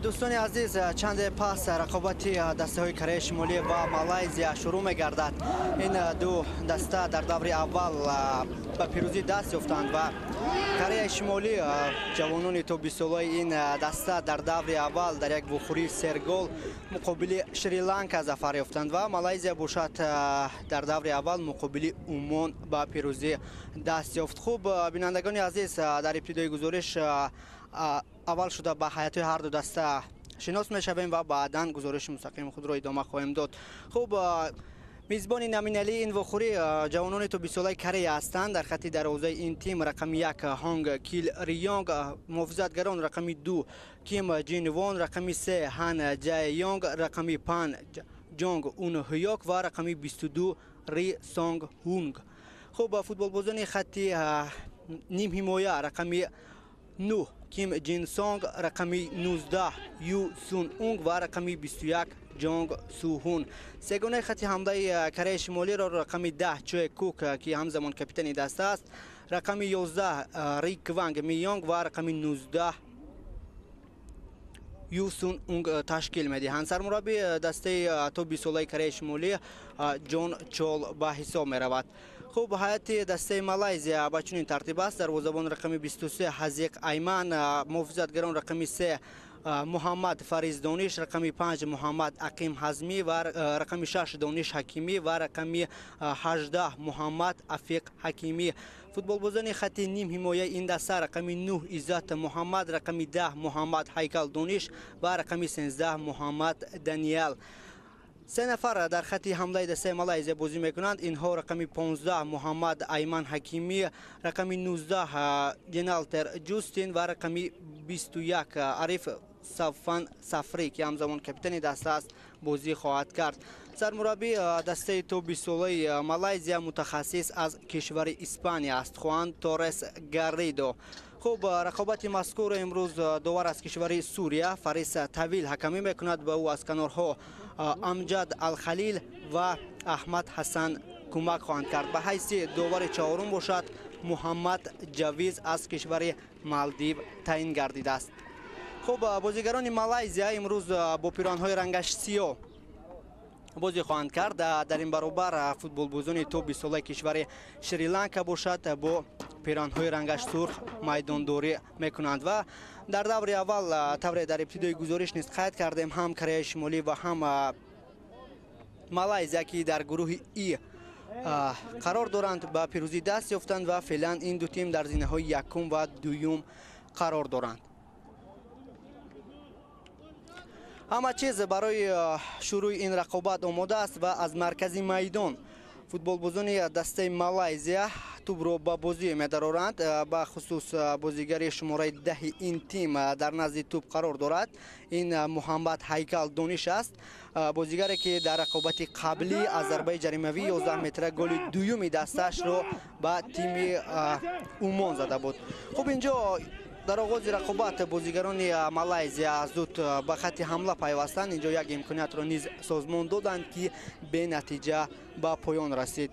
Дӯстони азиз, чанде пас рақобати дастаҳои Кореяи Шимолӣ ва Малайзия шурӯъ мегардад. Ин ду даста дар даври аввал ба пирӯзӣ даст ёфтанд ва Кореяи Шимолӣ, ҷавонони то 20-солаи ин даста дар даври аввал дар як вохӯрии сергол муқобили Шри-Ланка зафар ёфтанд ва Малайзия бошад, дар даври аввал муқобили Умон ба пирӯзӣ даст ёфт. Хуб, бинандагони азиз, дар ибтидои гузориш аввал шуда ба ҳайатҳои ҳарду даста шинос мешавем ва баъдан гузориши мустақими худро идома хоҳем дод. Хуб, мизбони номиналии ин вохӯрӣ ҷавонони то 20-солаи Корея ҳастанд. Дар хатти дарвозаи ин тим рақами 1 Ҳонг Кил Рийонг, муҳофизатгарон рақами 2 Ким Ҷин Вон, рақами 3 Ҳан Ҷаёнг, рақами 5 Ҷонг Ун Ҳёк ва рақами 22 Ри Сонг Ҳунг. Хуб, футболбозони хатти нимҳимоя рақами 9 Ким Ҷин Сонг, рақами 19 Ю Сун Унг ва рақами 21 Ҷонг Сухун. Сегонаи хатти ҳамлаи Кореяи Шимолиро рақами 10 Чое Кук, ки ҳамзамон капитани даста аст, рақами 11 Ри Кванг Миёнг ва рақами 19 Ю Сун Унг ташкил медиҳанд. Сармурабби дастаи то 20-солаи Кореяи Шимолӣ Ҷон Чол ба ҳисоб меравад. Хуб, ҳайати дастаи Малайзия ба чунин тартиб аст. Дарвозабон рақами 23 Ҳазиқ Айман, муҳофизатгарон рақами 3 Муҳаммад Фариз Дониш, рақами 5 Муҳаммад Ақим Ҳазмӣ ва рақами 6 Дониш Ҳакимӣ ва рақами 18 Муҳаммад Афиқ Ҳакимӣ. Футболбозони хатти нимҳимояи ин даста рақами 9 Иззат Муҳаммад, рақами 10 Муҳаммад Ҳайкал Дониш ва рақами 13 Муҳаммад Даниал. Се нафар дар хатти ҳамлаи дастаи Малайзия бозӣ мекунанд. Инҳо рақами 15 Муҳаммад Айман Ҳакимӣ, рақами 19 Геналтер Ҷустин ва рақами 21 Ариф Сафан Сафрӣ, ки ҳамзамон капитани даста аст, бозӣ хоҳад кард. Сармурабби дастаи то 20-солаи Малайзия мутахассис аз кишвари Испания аст, Хуан Торес Гарридо. Хуб, рақобати мазкур имрӯз довар аз кишвари Сурия Фарис Тавил ҳакамӣ мекунад ва ӯ аз канорҳо Амҷад Алхалил ва Аҳмад Ҳасан кӯмак хоҳанд кард. Ба ҳайси довари чаҳорум бошад, Муҳаммад Ҷавиз аз кишвари Малдив таъин гардидааст. Хуб, бозигарони Малайзия имрӯз бо пиронҳои рангаш сиёҳ бозӣ хоҳанд кард. Дар ин баробар футболбозони то 20-солаи кишвари Шри-Ланка бошад, бо пиронҳои рангаш сурх майдондорӣ мекунанд. Ва дар даври аввал, тавре дар ибтидои гузориш низ қайд кардем, ҳам Кореяи Шимолӣ ва ҳам Малайзия, ки дар гурӯҳи И қарор доранд, ба пирӯзӣ даст ёфтанд ва феълан ин ду тим дар зинаҳои якум ва дуюм қарор доранд. Ҳама чиз барои шурӯи ин рақобат омода аст ва аз маркази майдон футболбозони дастаи Малайзия тӯбро ба бозӣ медароранд. Ба хусус бозигари шумораи 10-и ин тим дар назди тӯб қарор дорад. Ин Муҳаммад Ҳайкал Дониш аст, бозигаре ки дар рақобати қаблӣ аз зарбаи ҷаримавӣ 11 метра голи дуюми дастаашро ба тими Умон зада буд. Хуб, инҷо дар оғози рақобат бозигарони Малайзия зуд ба хатти ҳамла пайвастанд. Инҷо як имкониятро низ созмон доданд, ки бенатиҷа ба поён расид.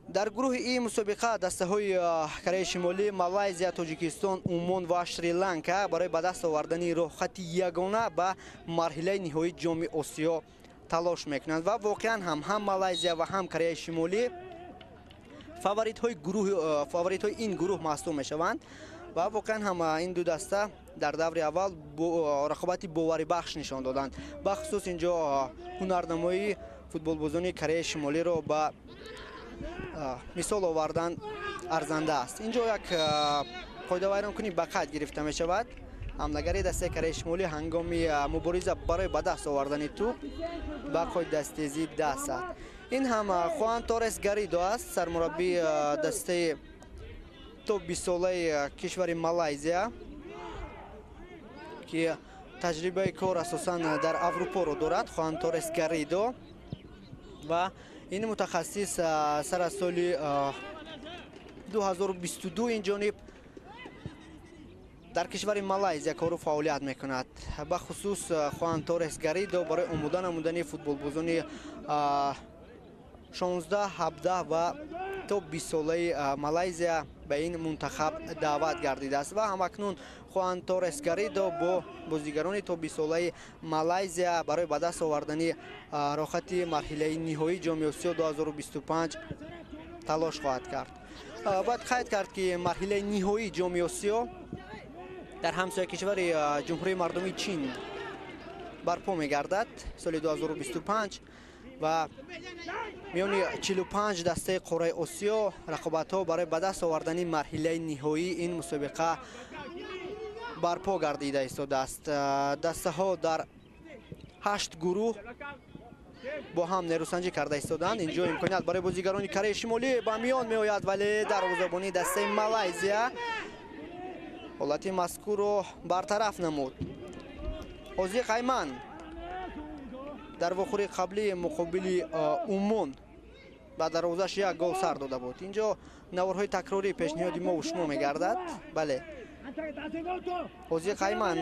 Дар гурӯҳи И мусобиқа дастаҳои Кореяи Шимолӣ, Малайзия, Тоҷикистон, Умон ва Шри-Ланка барои ба даст овардани роҳхати ягона ба марҳилаи ниҳоии Ҷоми Осиё талош мекунанд ва воқеан ҳам Малайзия ва ҳам Кореяи Шимолӣ фаворитҳои ин гурӯҳ маҳсуб мешаванд ва воқеан ҳам ин ду даста дар даври аввал рақобати боварибахш нишон доданд. Бахусус инҷо ҳунарнамоии футболбозони Кореяи Шимолиро ба мисол овардан арзанда аст. Инҷо як қоидавайронкунӣ ба қайд гирифта мешавад. Ҳамлагари дастаи Кореяи Шимолӣ ҳангоми мубориза барои ба даст овардани тӯб ба қоидастезӣ даст зад. Ин ҳам Хуан Торес Гаридо аст, сармураббии дастаи то 20-солаи кишвари Малайзия, ки таҷрибаи кор асосан дар Аврупоро дорад. Хуан Торес Гаридо ва ин мутахассис сар аз соли 2022 ин ҷониб дар кишвари Малайзия кору фаъолият мекунад. Бахусус Хуан Торес Гаридо барои омода намудани футболбозони 16, 17 ва то 20-солаи Малайзия ба ин мунтахаб даъват гардидааст ва ҳамакнун Хуан Торрес Гаридо бо бозигарони то 20 солаи Малайзия барои ба даст овардани роҳхати марҳилаи ниҳоии Ҷоми Осиё 2025 талош хоҳад кард. Бояд қайд кард, ки марҳилаи ниҳоии Ҷоми Осиё дар ҳамсоя кишвари Ҷумҳурии Мардумии Чин барпо мегардад соли 2025 ва миёни 45 дастаи қораи Осиё рақобатҳо барои ба даст овардани марҳилаи ниҳоии ин мусобиқа барпо гардида истодааст. Дастаҳо дар 8 гурӯҳ бо ҳам нерӯсанҷӣ карда истодаанд. Инҷо имконият барои бозигарони Кореяи Шимолӣ ба миён меояд, вале дарвозабони дастаи Малайзия ҳолати мазкурро бартараф намуд. Озиқ Айман дар вохӯрии қаблӣ муқобили Умон ба дарвозаш як гол сар дода буд. Инҷо наворҳои такрорӣ пешниҳоди мо шумо мегардад. Бале, Озиқ Айман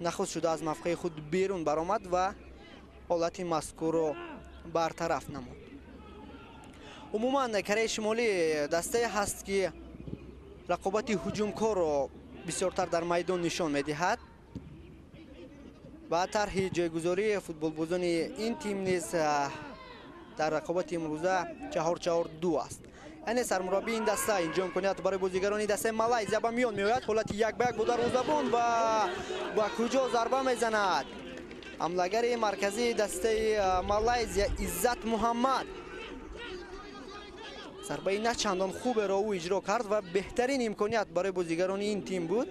нахуст шуда аз мавқеи худ берун баромад ва ҳолати мазкурро бартараф намуд. Умуман Кореяи Шимолӣ дастае ҳаст, ки рақобати ҳуҷумкорро бисёртар дар майдон нишон медиҳад ва тарҳи ҷойгузории футболбозони ин тим низ дар рақобати имрӯза 4-4-2 аст. Яъне сармураббии ин даста инҷо имконият барои бозигарони дастаи Малайзия ба миён меояд. Ҳолати як ба як бо дарвозабон ва ба куҷо зарба мезанад? Ҳамлагари марказии дастаи Малайзия Иззат Муҳаммад зарбаи на чандон хуберо ӯ иҷро кард ва беҳтарин имконият барои бозигарони ин тим буд.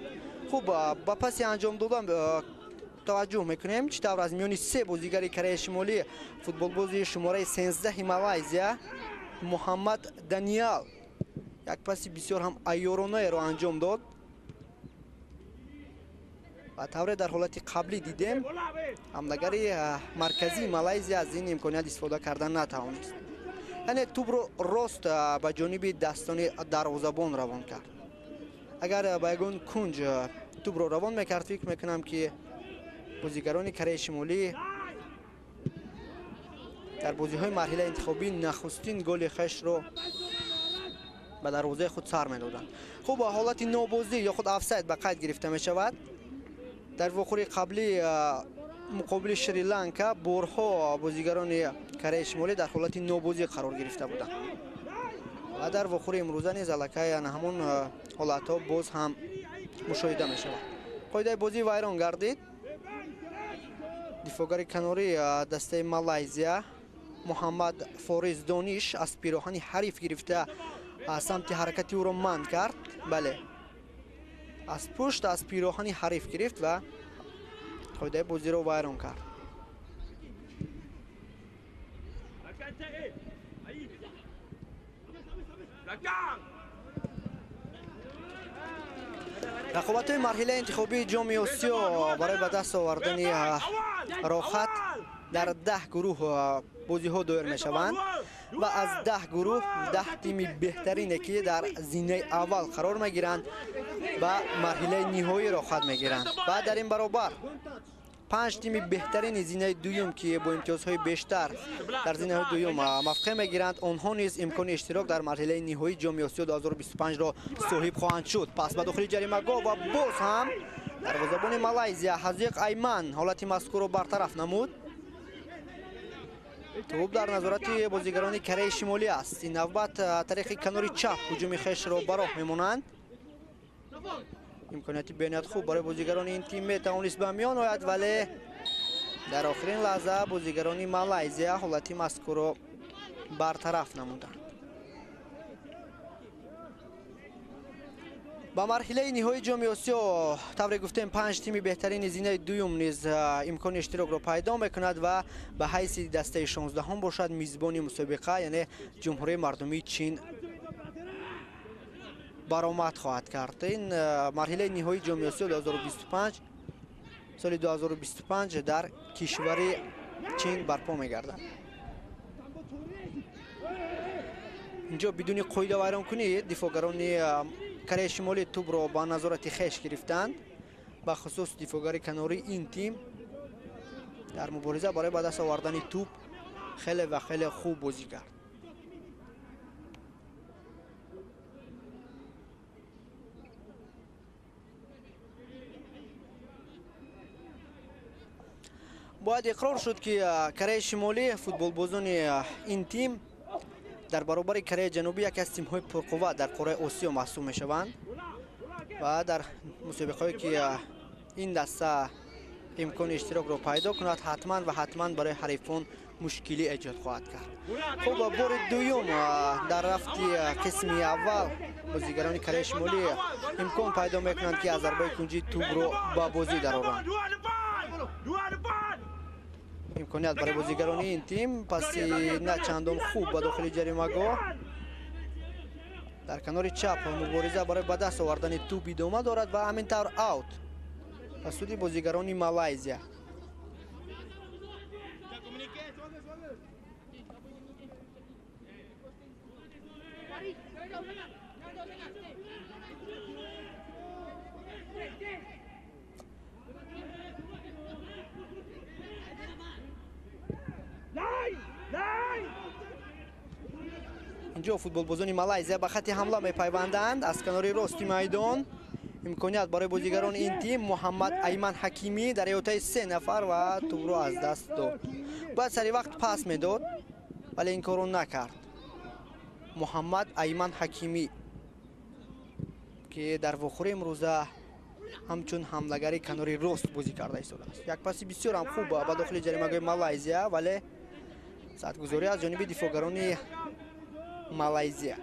Хуб, ба паси анҷом додан таваҷҷӯҳ мекунем, чӣ тавр аз миёни се бозигари Кореяи Шимолӣ футболбози шумораи 13 Малайзия Муҳаммад Даниал як паси бисёр ҳам айёронаеро анҷом дод ва тавре дар ҳолати қаблӣ дидем, ҳамлагари марказии Малайзия аз ин имконият истифода карда натавонист. Яъне тӯбро рост ба ҷониби дастони дарвозабон равон кард. Агар ба ягон кунҷ тӯбро равон мекард, фикр мекунам, ки бозигарони Кореяи Шимолӣ дар бозиҳои марҳилаи интихобӣ нахустин голи хешро ба дарвозаи худ сар медоданд. Хуб, ҳолати нобозӣ ё худ офсайд ба қайд гирифта мешавад. Дар вохӯрии қаблӣ муқобили Шри-Ланка борҳо бозигарони Кореяи Шимолӣ дар ҳолати нобозӣ қарор гирифта буданд ва дар вохӯрии имрӯза низ аллакай ҳамон ҳолатҳо боз ҳам мушоҳида мешавад. Қоидаи бозӣ вайрон гардид. Дифоъгари канории дастаи Малайзия Муҳаммад Фориз Дониш аз пироҳани ҳариф гирифта самти ҳаракати ӯро манъ кард. Бале, аз пушт аз пироҳани ҳариф гирифт ва қоидаи бозиро вайрон кард. Рақобатҳои марҳилаи интихобии Ҷоми Осиё барои ба даст овардани роҳхат дар 10 гурӯҳ бозиҳо доир мешаванд ва аз 10 гурӯҳ 10 тими беҳтарине, ки дар зинаи аввал қарор мегиранд, ба марҳилаи ниҳоӣ роҳхат мегиранд ва дар ин баробар 5 тими беҳтарини зинаи дуюм, ки бо имтиёзҳои бештар дар зинаҳои дуюм мавқеъ мегиранд, онҳо низ имкони иштирок дар марҳилаи ниҳоии Ҷоми Осиё 2025-ро соҳиб хоҳанд шуд. Пас ба дохили ҷаримагоҳ ва боз ҳам дарвозабони Малайзия Ҳазиқ Айман ҳолати мазкурро бартараф намуд. Тӯб дар назорати бозигарони Кореяи Шимолӣ аст. Ин навбат тариқи канори чап ҳуҷуми хешро ба роҳ мемонанд. Имконияти бениҳоят хуб барои бозигарони ин тим метавонист ба миён ояд, вале дар охирин лаҳза бозигарони Малайзия ҳолати мазкурро бартараф намуданд. Ба марҳилаи ниҳоии Ҷоми Осиё тавре гуфтем 5 тими беҳтарини зинаи дуюм низ имкони иштирокро пайдо мекунад ва ба ҳайси дастаи 16-ҳум бошад мизбони мусобиқа, яъне Ҷумҳурии Мардумии Чин баромад хоҳад кард. Ин марҳилаи ниҳоии Ҷоми Осиё 2025 соли 2025 дар кишвари Чин барпо мегардад. Инҷо бидуни қоида вайронкунӣ дифоъгарони Кореяи Шимолӣ тӯбро ба назорати хеш гирифтанд. Ба хусус дифоъгари канории ин тим дар мубориза барои ба даст овардани тӯб хеле ва хеле хуб бозӣ кард. Бояд иқрор шуд, ки Кореяи Шимолӣ, футболбозони ин тим дар баробари Кореяи Ҷанубӣ яке аз тимҳои пурқувват дар қораи Осиё маҳсуб мешаванд ва дар мусобиқаҳое ки ин даста имкони иштирокро пайдо кунад, ҳатман ва ҳатман барои ҳарифон мушкилӣ эҷод хоҳад кард. Хуб, бори дуюм дар рафти қисми аввал бозигарони Кореяи Шимолӣ имкон пайдо мекунанд, ки аз зарбаи кунҷӣ тӯбро ба бозӣ дароранд. Имконият барои бозигарони ин тим, паси на чандон хуб ба дохили ҷаримагоҳ. Дар канори чап мубориза барои ба даст овардани тӯб идома дорад ва ҳамин тавр аут ба суди бозигарони Малайзия. Инҷо футболбозони Малайзия ба хатти ҳамла мепайванданд. Аз канори рости майдон имконият барои бозигарони ин тим. Муҳаммад Айман Ҳакимӣ дар иҳотаи се нафар ва тӯбро аз даст дод. Бояд сари вақт пас медод, вале ин корро накард. Муҳаммад Айман Ҳакимӣ, ки дар вохӯри имрӯза ҳамчун ҳамлагари канори рост бозӣ карда истодааст. Як паси бисёр ҳам хуб ба дохили ҷаримагоҳи Малайзия, вале садгузорӣ аз ҷониби дифоъгарони Малайзия.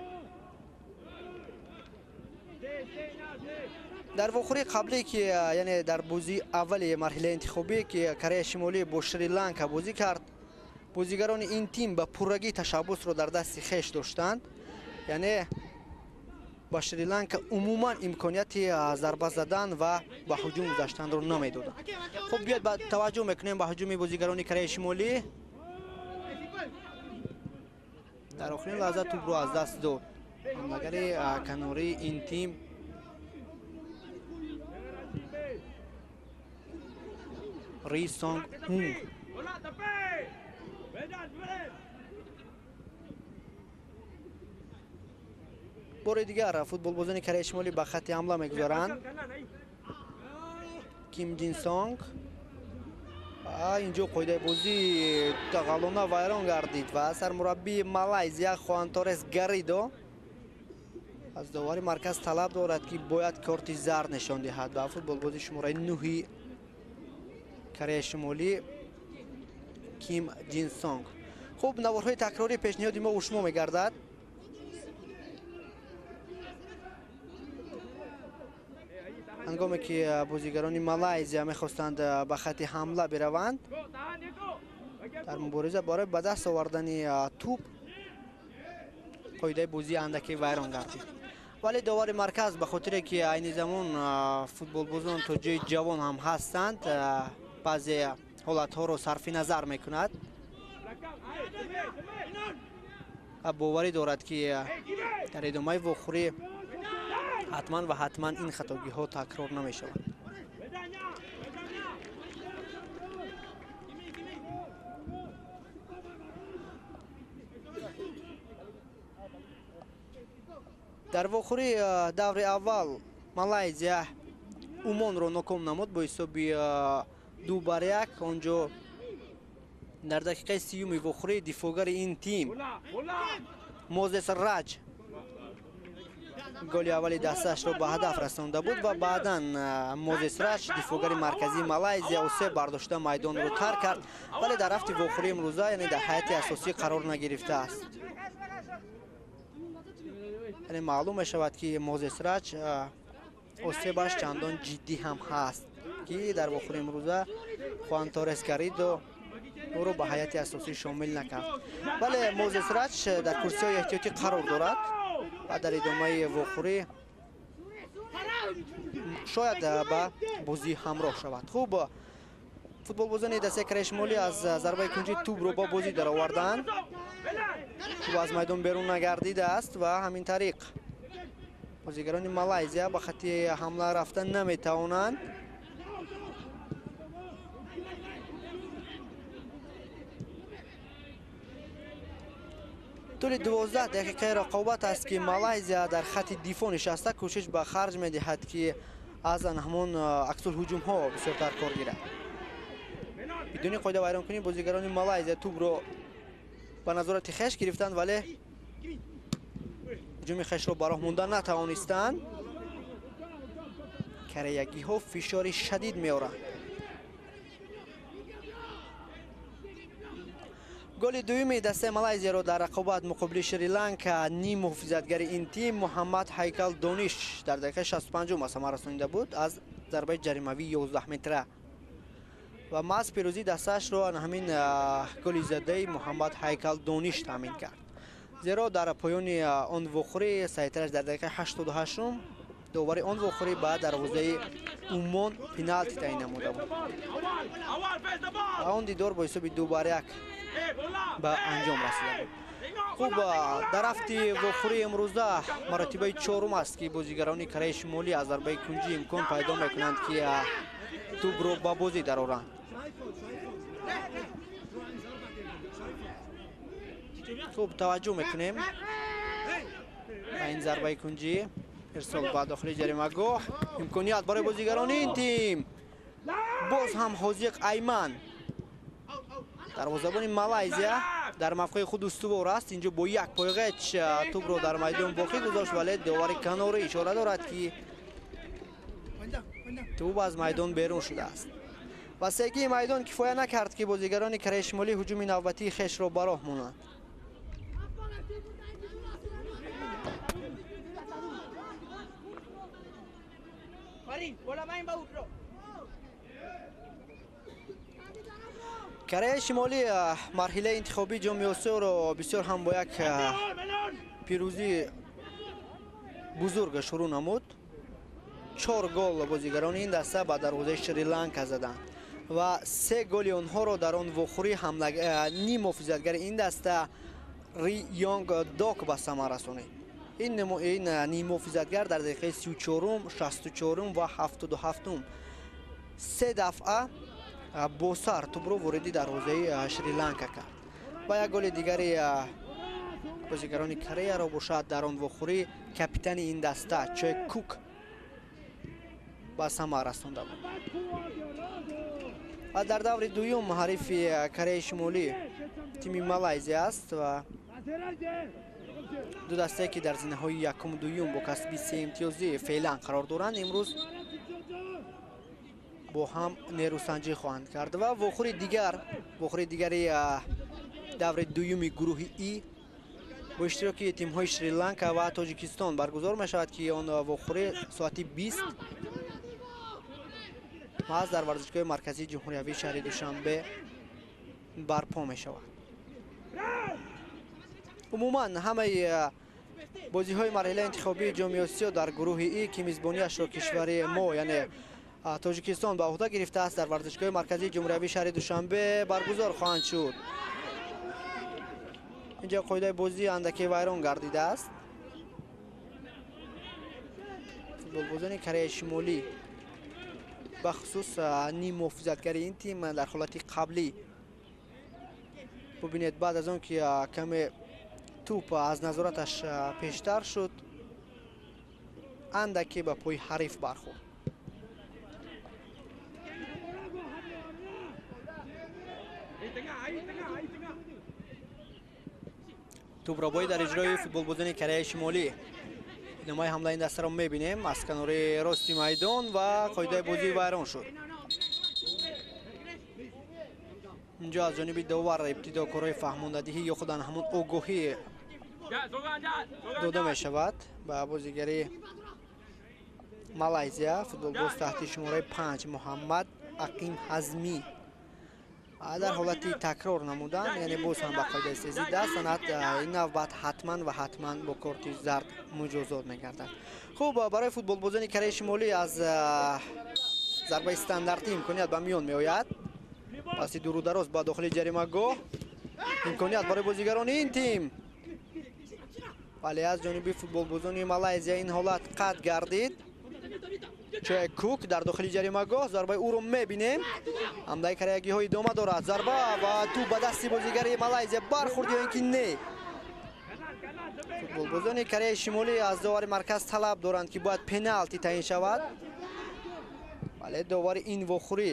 Дар вохӯрии қаблӣ, ки яъне дар бозии аввали марҳилаи интихобӣ, ки Кореяи Шимолӣ бо Шри-Ланка бозӣ кард, бозигарони ин тим ба пуррагӣ ташаббусро дар дасти хеш доштанд. Яъне ба Шри-Ланка умуман имконияти зарба задан ва ба ҳуҷум гузаштанро намедоданд. Хуб, биёед таваҷҷӯҳ мекунем ба ҳуҷуми бозигарони Кореяи Шимолӣ. Дар охирин лаҳза тӯбро аз даст дод ҳамлагари канории ин тим. Ри Сонг Ҳунг. Бори дигар футболбозони Кореяи Шимолӣ ба хатти ҳамла мегузаранд. Ким Ҷин Сонг. Инҷо қоидаи бозӣ дағалона вайрон гардид ва сармураббии Малайзия Хуан Торес Гаридо аз довари марказ талаб дорад, ки бояд корти зард нишон диҳад ба футболбози шумораи нӯҳи Кореяи Шимолӣ Ким Ҷин Сонг. Хуб, наворҳои такрорӣ пешниҳоди мо шумо мегардад. Ҳангоме ки бозигарони Малайзия мехостанд ба хатти ҳамла бираванд, дар мубориза барои ба даст овардани тӯб қоидаи бозӣ андаке вайрон гардид. Вале довари марказ ба хотире ки айни замон футболбозон то ҷои ҷавон ҳам ҳастанд, баъзе ҳолатҳоро сарфи назар мекунад ва боварӣ дорад, ки дар идомаи вохӯрӣ ҳатман ва ҳатман ин хатогиҳо такрор намешаванд. Дар вохӯрии даври аввал Малайзия Умонро ноком намуд бо ҳисоби 2-1. Онҷо дар дақиқаи сиюми вохӯрӣ дифоъгари ин тим Мозес Раҷ голи аввали дастаашро ба ҳадаф расонда буд ва баъдан Мозес Раҷ, дифоъгари марказии Малайзия, осеб бардошта майдонро тарк кард, вале дар рафти вохӯрии имрӯза, яъне дар ҳайати асосӣ қарор нагирифтааст. Яъне маълум мешавад, ки Мозес Раҷ осебаш чандон ҷиддӣ ҳам ҳаст, ки дар вохӯрии имрӯза Хуан Торес Гаридо ӯро ба ҳайати асосӣ шомил накард. Вале Мозес Раҷ дар курсиҳои эҳтиётӣ қарор дорад ва дар идомаи вохӯрӣ шояд ба бозӣ ҳамроҳ шавад. Хуб, футболбозони дастаи Кореяи Шимолӣ аз зарбаи кунҷӣ тӯбро ба бозӣ дароварданд. Тӯб аз майдон берун нагардидааст ва ҳамин тариқ бозигарони Малайзия ба хатти ҳамла рафта наметавонанд. Тӯли 12 дақиқаи рақобат аст, ки Малайзия дар хатти дифоъ нишаста кӯшиш ба харҷ медиҳад, ки аз ҳамон аксулҳуҷумҳо бисёртар кор гирад. Бидуни қоида вайронкунӣ бозигарони Малайзия тӯбро ба назорати хеш гирифтанд, вале ҳуҷуми хешро ба роҳ монда натавонистанд. Кореягиҳо фишори шадид меоранд. Голи дуюми дастаи Малайзияро дар рақобат муқобили Шри-Ланка ним муҳофизатгари ин тим Муҳаммад Ҳайкал Дониш дар дақиқаи 65 ба самар расонида буд аз зарбаи ҷаримавии 11 метра ва маҳз пирӯзии дастаашро ҳамин голи задаи Муҳаммад Ҳайкал Дониш таъмин кард. Зеро дар поёни он вохӯрӣ саҳитараш дар дақиқаи 88 довари он вохӯрӣ ба дарвозаи Умон пеналти таъин намуда буд ва он дидор бо ҳисоби 2-1 ба анҷом расида буд. Хуб, дар рафти вохӯрии имрӯза маротибаи чорум аст, ки бозигарони Кореяи Шимолӣ аз зарбаи кунҷӣ имкон пайдо мекунанд, ки тӯбро ба бозӣ дароранд. Хуб, таваҷҷӯҳ мекунем ба ин зарбаи кунҷӣ. Ирсол ба дохили ҷаримагоҳ, имконият барои бозигарони ин тим. Боз ҳам Ҳозиқ Айман, дарвозабони Малайзия, дар мавқеи худ устувор аст. Инҷо бо як пойғеч тӯбро дар майдон боқӣ гузошт, вале довари канорӣ ишора дорад, ки тӯб аз майдон берун шудааст. Ва сегии майдон кифоя накард, ки бозигарони Кореяи Шимолӣ ҳуҷуми навбатии хешро ба роҳ монанд. Кореяи Шимолӣ марҳилаи интихобии ҷоми Осиёро бисёр ҳам бо як пирӯзии бузург шурӯъ намуд. 4 гол бозигарони ин даста ба дарвозаи Шри-Ланка заданд ва 3 голи онҳоро дар он вохӯрӣ ним муҳофизатгари ин даста Ри Йонг Док ба самар расонид. Ин ним муҳофизатгар дар дақиқаи 34, 64 ва 77 се дафъа бо сар тӯбро вориди дарвозаи Шри-Ланка кард ва як голи дигари бозигарони Кореяро бошад дар он вохӯрӣ капитани ин даста Чой Кук ба самар расонда буд. Ва дар даври дуюм ҳарифи Кореяи Шимолӣ тими Малайзия аст ва ду дастае, ки дар зинаҳои якуму дуюм бо касби се имтиёзӣ феълан қарор доранд, имрӯз бо ҳам нерӯсанҷӣ хоҳанд кард. Ва вохӯри дигари даври дуюми гурӯҳи И бо иштироки тимҳои Шри-Ланка ва Тоҷикистон баргузор мешавад, ки он вохӯрӣ соати 20 маҳз дар варзишгоҳи марказии ҷумҳуриявии шаҳри Душанбе барпо мешавад. Умуман ҳамаи бозиҳои марҳилаи интихобии ҷоми Осиё дар гурӯҳи И, ки мизбониашро кишвари мо, яъне Тоҷикистон, ба уҳда гирифтааст, дар варзишгоҳи марказии ҷумҳуриявии шаҳри Душанбе баргузор хоҳанд шуд. Инҷо қоидаи бозӣ андаке вайрон гардидааст. Футболбозони Кореяи Шимолӣ, бахусус ним муҳофизатгари ин тим, дар ҳолати қаблӣ бубинед, баъд аз он ки каме тӯп аз назораташ пештар шуд, андаке ба пои ҳариф бархӯрд. Тӯбробоӣ дар иҷрои футболбозони Кореяи Шимолӣ. Идомаи ҳамлаи ин дастаро мебинем аз канори рости майдон ва қоидаи бозӣ вайрон шуд. Инҷо аз ҷониби довар ибтидо корҳои фаҳмондадиҳӣ ё худ ҳамон огоҳӣ дода мешавад ба бозигари Малайзия, футболбоз таҳти шумораи 5 Муҳаммад Ақим Ҳазмӣ. Дар ҳолати такрор намудан, яъне боз ҳам ба қоидаи сезӣ даст занад, ин навбат ҳатман ва ҳатман бо корти зард муҷозот мегардад. Хуб, барои футболбозони Кореяи Шимолӣ аз зарбаи стандартӣ имконият ба миён меояд. Паси дуру дароз ба дохили ҷаримагоҳ, имконият барои бозигарони ин тим, вале аз ҷониби футболбозони Малайзия ин ҳолат қатъ гардид. Чой Кук дар дохили ҷаримагоҳ, зарбаи ӯро мебинем. Ҳамлаи кореягиҳо идома дорад. Зарба ва тӯб ба дасти бозигари Малайзия бархӯрд ё ин ки не. Футболбозони Кореяи Шимолӣ аз довари марказ талаб доранд, ки бояд пеналти таъин шавад, вале довари ин вохӯрӣ,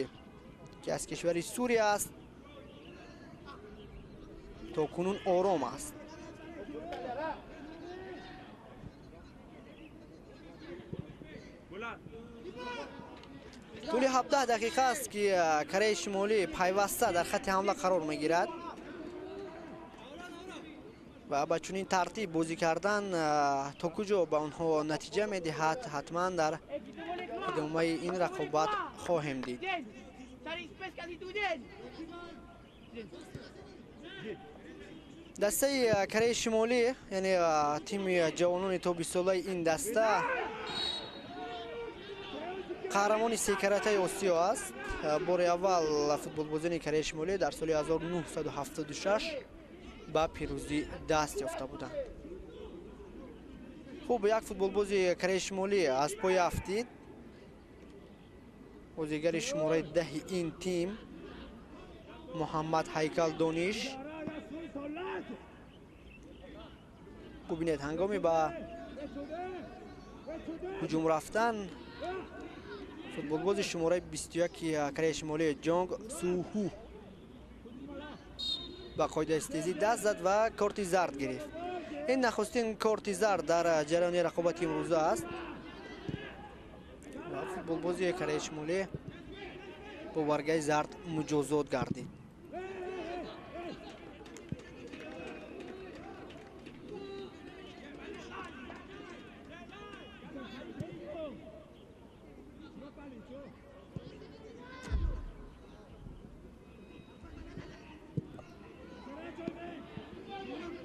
ки аз кишвари Сурия аст, То кунун ором аст. Тӯли 17 дақиқа аст, ки Кореяи Шимолӣ пайваста дар хатти ҳамла қарор мегирад ва ба чунин тартиб бозӣ кардан то куҷо ба онҳо натиҷа медиҳад, ҳатман дар идомаи ин рақобат хоҳем дид. Дастаи Кореяи Шимолӣ, яъне тими ҷавонони то 20 солаи ин даста, қаҳрамони секаратаи Осиё аст. Бори аввал футболбозони Кореяи Шимолӣ дар соли 1976 ба пирӯзӣ даст ёфта буданд. Хуб, як футболбози Кореяи Шимолӣ аз пой афтид. Бозигари шумораи 10 ин тим Муҳаммад Ҳайкал Дониш. Бубинед, ҳангоми ба ҳуҷум рафтан футболбози шумораи 21 Кореяи Шимолӣ Ҷонг Суху ба қоидаи стезӣ даст зад ва корти зард гирифт. Ин нахустин корти зард дар ҷараёни рақобати имрӯза аст ва футболбози Кореяи Шимолӣ бо варгаи зард муҷозот гардид.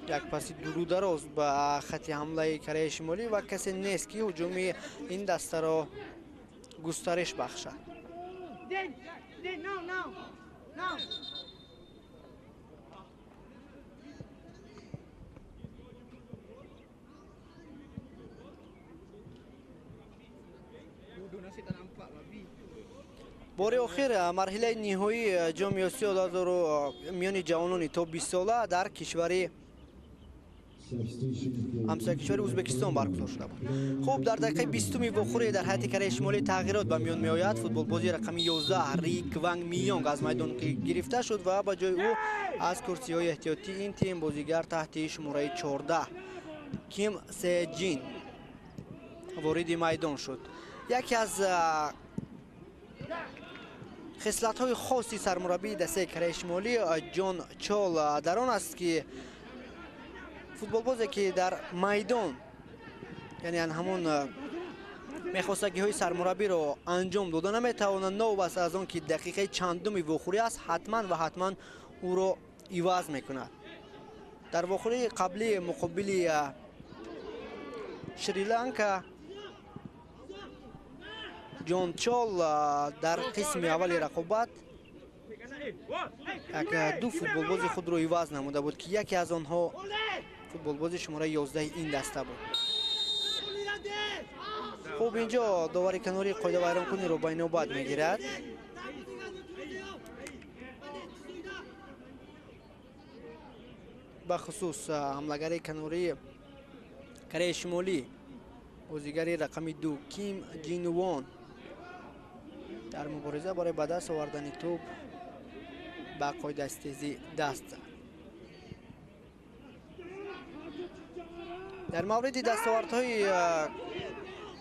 Як паси дуру дароз ба хатти ҳамлаи Кореяи Шимолӣ ва касе нест, ки ҳуҷуми ин дастаро густариш бахшад. Бори охир марҳилаи ниҳоии ҷоми Осиё миёни ҷавонони то 20 сола дар кишвари ҳамсоя кишвари Ӯзбекистон баргузор шуда буд. Хуб, дар дақиқаи 20-уми вохӯрӣ дар ҳайати Кореяи Шимолӣ тағйирот ба миён меояд. Футболбози рақами 11 Ри Кванг Миёнг аз майдон гирифта шуд ва ба ҷои ӯ аз курсиҳои эҳтиётии ин тим бозигар таҳти шумораи 14 Ким Се Ҷин вориди майдон шуд. Яке аз хислатҳои хоси сармураббии дастаи Кореяи Шимолӣ Ҷон Чол дар он аст, ки футболбозе, ки дар майдон, яъне ҳамон мехостагиҳои сармураббиро анҷом дода наметавонад, новобаста аз он ки дақиқаи чандуми вохӯрӣ аст, ҳатман ва ҳатман ӯро иваз мекунад. Дар вохӯрии қаблии муқобили Шри-Ланка Ҷон Чол дар қисми аввали рақобат як ду футболбози худро иваз намуда буд, ки яке аз онҳо футболбози шумораи 11 ин даста буд. Хуб, инҷо довари канорӣ қоидавайронкуниро ба инобат мегирад. Бахусус ҳамлагари канории Кореяи Шимолӣ, бозигари рақами 2 Ким Ҷин Вон дар мубориза барои ба даст овардани тӯб ба қоидастезӣ даст зад. Дар мавриди дастовардҳои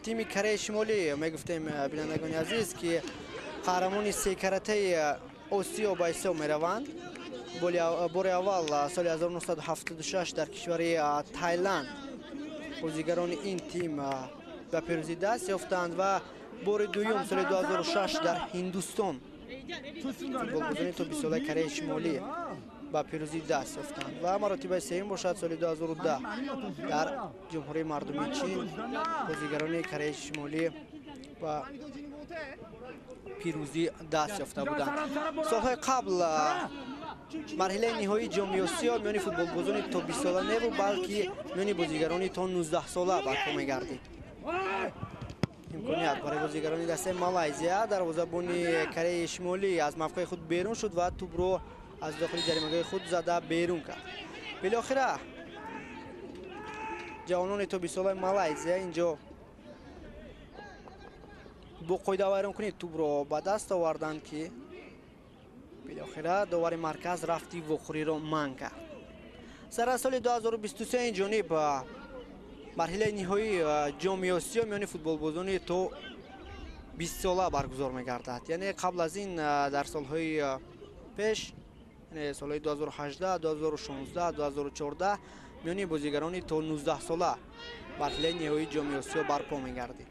тими Кореяи Шимолӣ мегуфтем, бинандагони азиз, ки қаҳрамони секаратаи Осиё ба ҳисоб мераванд. Бори аввал соли 1976 дар кишвари Тайланд бозигарони ин тим ба пирӯзӣ даст ёфтанд ва бори дуюм соли 2006 дар Ҳиндустон футболбозони то 20 солаи Кореяи Шимолӣ ба пирӯзӣ даст ёфтанд ва маротибаи сеюм бошад соли 2010 дар Ҷумҳурии Мардумии Чин бозигарони Кореяи Шимолӣ ба пирӯзӣ даст ёфта буданд. Солҳои қабл марҳилаи ниҳоии ҷоми Осиё миёни футболбозони то 20 сола небуд, балки миёни бозигарони то 19 сола барпо мегардид. Имконият барои бозигарони дастаи Малайзия. Дарвозабони Кореяи Шимолӣ аз мавқеи худ берун шуд ва тӯбро аз дохили ҷаримагоҳи худ зада берун кард. Билохира ҷавонони то 20 солаи Малайзия инҷо бо қоидавайронкунӣ тӯбро ба даст оварданд, ки билохира довари марказ рафти вохӯриро манъ кард. Сар соли 2023 ин ҷониб марҳилаи ниҳоии ҷоми Осиё миёни футболбозони то 20 сола баргузор мегардад. Яъне қабл аз ин дар солҳои пеш, яъне солҳои 2018, 2016, 2014 миёни бозигарони то 19 сола марҳилаи ниҳоии ҷоми Осиё барпо мегардид.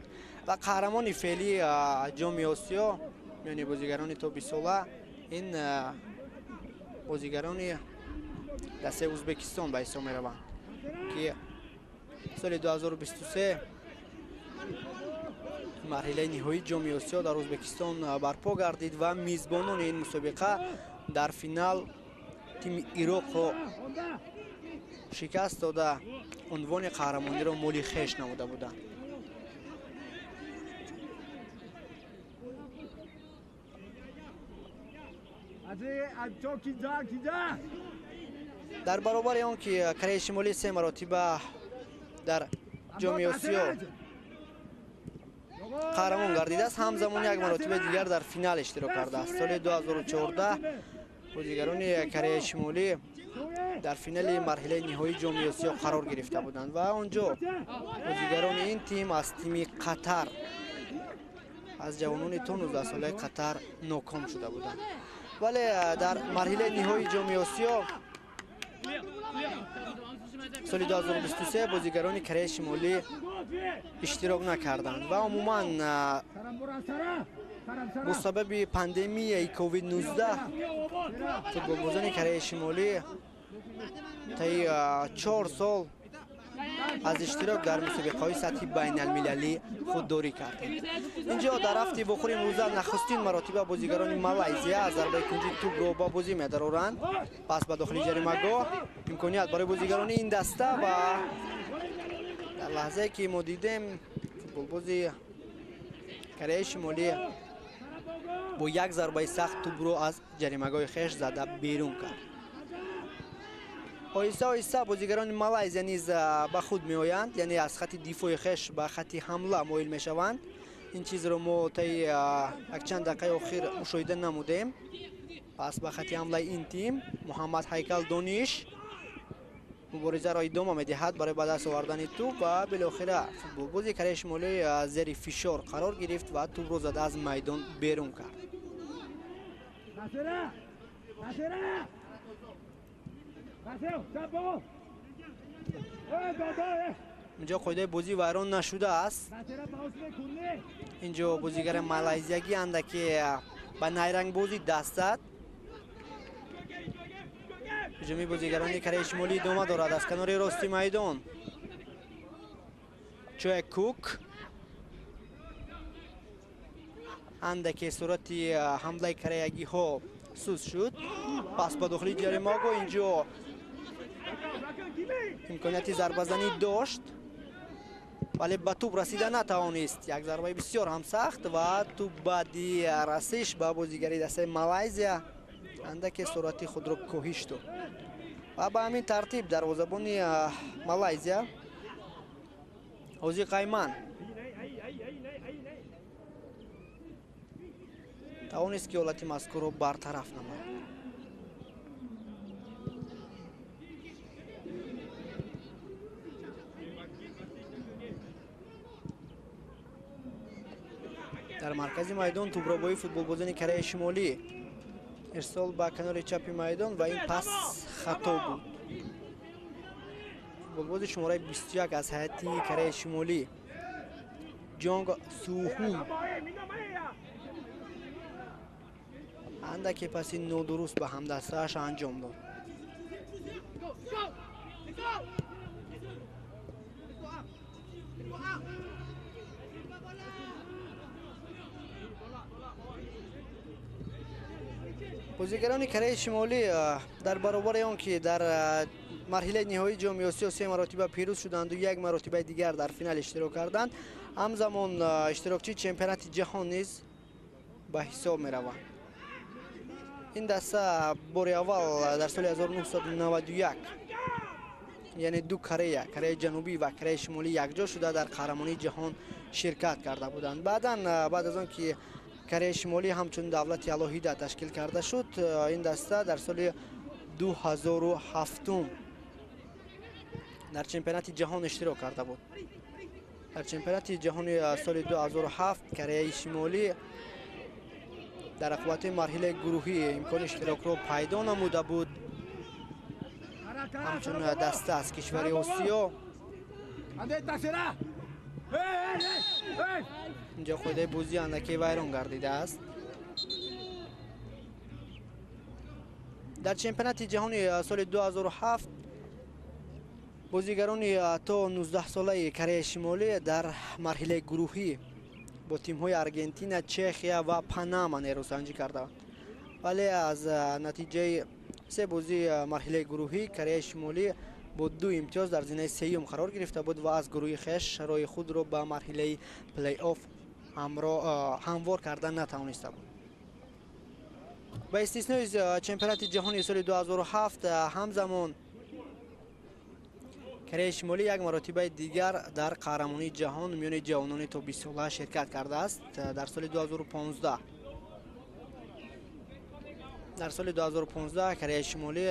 Ва қаҳрамони феълии ҷоми Осиё миёни бозигарони то 20 сола ин бозигарони дастаи Ӯзбекистон ба ҳисоб мераванд, ки соли 2023 марҳилаи ниҳоии ҷоми Осиё дар Ӯзбекистон барпо гардид ва мизбонони ин мусобиқа дар финал тими Ироқро шикаст дода унвони қаҳрамониро моли хеш намуда буданд. Дар баробари он ки Кореяи Шимолӣ се маротиба дар ҷоми Осиё қаҳрамон гардидааст, ҳамзамон як маротиба дигар дар финал иштирок кардааст. Соли 2014 бозигарони Кореяи Шимолӣ дар финали марҳилаи ниҳоии ҷоми Осиё қарор гирифта буданд ва он ҷо бозигарони ин тим аз тими Қатар, аз ҷавонони то 19 солаи Қатар ноком шуда буданд. Вале дар марҳилаи ниҳоии ҷоми Осиё соли 2023 бозигарони Кореяи Шимолӣ иштирок накарданд ва умуман бо сабаби пандемияи COVID-19 футболбозони Кореяи Шимолӣ таи 4 сол аз иштирок дар мусобиқаҳои сатҳи байналмилалӣ худдорӣ карданд. Инҷо дар рафти вохӯри имрӯза нахустин маротиба бозигарони Малайзия аз зарбаи кунҷи тӯбро ба бозӣ медароранд. Пас ба дохили ҷаримагоҳ имконият барои бозигарони ин даста ва дар лаҳзае ки мо дидем футболбози Кореяи Шимолӣ бо як зарбаи сахт тӯбро аз ҷаримагоҳи хеш зада берун кард. Оҳиста оҳиста бозигарони Малайзия низ ба худ меоянд, яъне аз хати дифои хеш ба хати ҳамла моил мешаванд. Ин чизро мо таи якчанд дақиқаи охир мушоҳида намудем. Пас ба хати ҳамлаи ин тим Муҳаммад Ҳайкал Дониш муборизаро идома медиҳад барои ба даст овардани тӯб ва билохира футболбози Кореяи Шимолӣ зери фишор қарор гирифт ва тӯбро зада аз майдон берун кард. Инҷо қоидаи бозӣ вайрон нашудааст. Инҷо бозигари малайзиягӣ андаке ба найрангбозӣ даст зад. Ҳуҷуми бозигарони Кореяи Шимолӣ идома дорад аз канори рости майдон. Чоя Кук андаке сурати ҳамлаи кореягиҳо суст шуд. Пас ба дохили ҷаримагоҳ инҷо имконияти зарбазанӣ дошт, вале ба тӯб расида натавонист. Як зарбаи бисёр ҳам сахт ва тӯб баъди расиш ба бозигари дастаи Малайзия андаке суръати худро коҳиш дод. Ва ба ҳамин тартиб дарвозабони Малайзия Ҳозиқ Айман тавонист ки ҳолати мазкурро бартараф намояд. Дар маркази майдон тӯбробои футболбозони Кореяи Шимолӣ ирсол ба канори чапи майдон ва ин пас хато буд. Футболбози шумораи 21 аз ҳайати Кореяи Шимолӣ Ҷонг Сухун андаке паси нодуруст ба ҳамдастааш анҷом дод. Бозигарони Кореяи Шимолӣ дар баробари он ки дар марҳилаи ниҳоии ҷоми Осиё се маротиба пирӯз шуданду як маротибаи дигар дар финал иштирок карданд, ҳамзамон иштирокчии чемпионати ҷаҳон низ ба ҳисоб мераванд. Ин даста бори аввал дар соли 1991, яъне ду Корея, Кореяи Ҷанубӣ ва Кореяи Шимолӣ якҷо шуда дар қаҳрамонии ҷаҳон ширкат карда буданд. Баъдан баъд аз он ки Кореяи Шимолӣ ҳамчун давлати алоҳида ташкил карда шуд, ин даста дар соли 2007 Дар чемпионати ҷаҳон иштирок карда буд. Дар чемпионати ҷаҳони соли 2007 Кореяи Шимолӣ дар рақобатҳои марҳилаи гурӯҳӣ имкони иштирокро пайдо намуда буд. Ҳамчун даста аз кишвари Осиё. Инҷо қоидаи бозӣ андаке вайрон гардидааст. Дар чемпионати ҷаҳони соли 2007 бозигарони то 19-солаи Кореяи Шимолӣ дар марҳилаи гурӯҳӣ бо тимҳои Аргентина, Чехия ва Панама нерӯсанҷӣ карданд. Вале аз натиҷаи се бозии марҳилаи гурӯҳӣ Кореяи Шимолӣ бо 2 имтиёз дар зинаи сеюм қарор гирифта буд ва аз гурӯҳи хеш роҳи худро ба марҳилаи плей-офф ҳамвор карда натавониста буд. Ба истиснои чемпионати ҷаҳони соли 2007 ҳамзамон Кореяи Шимолӣ як маротибаи дигар дар қаҳрамонии ҷаҳон миёни ҷавонони то 20 сола ширкат кардааст дар соли 2015. Дар соли 2015 Кореяи Шимолӣ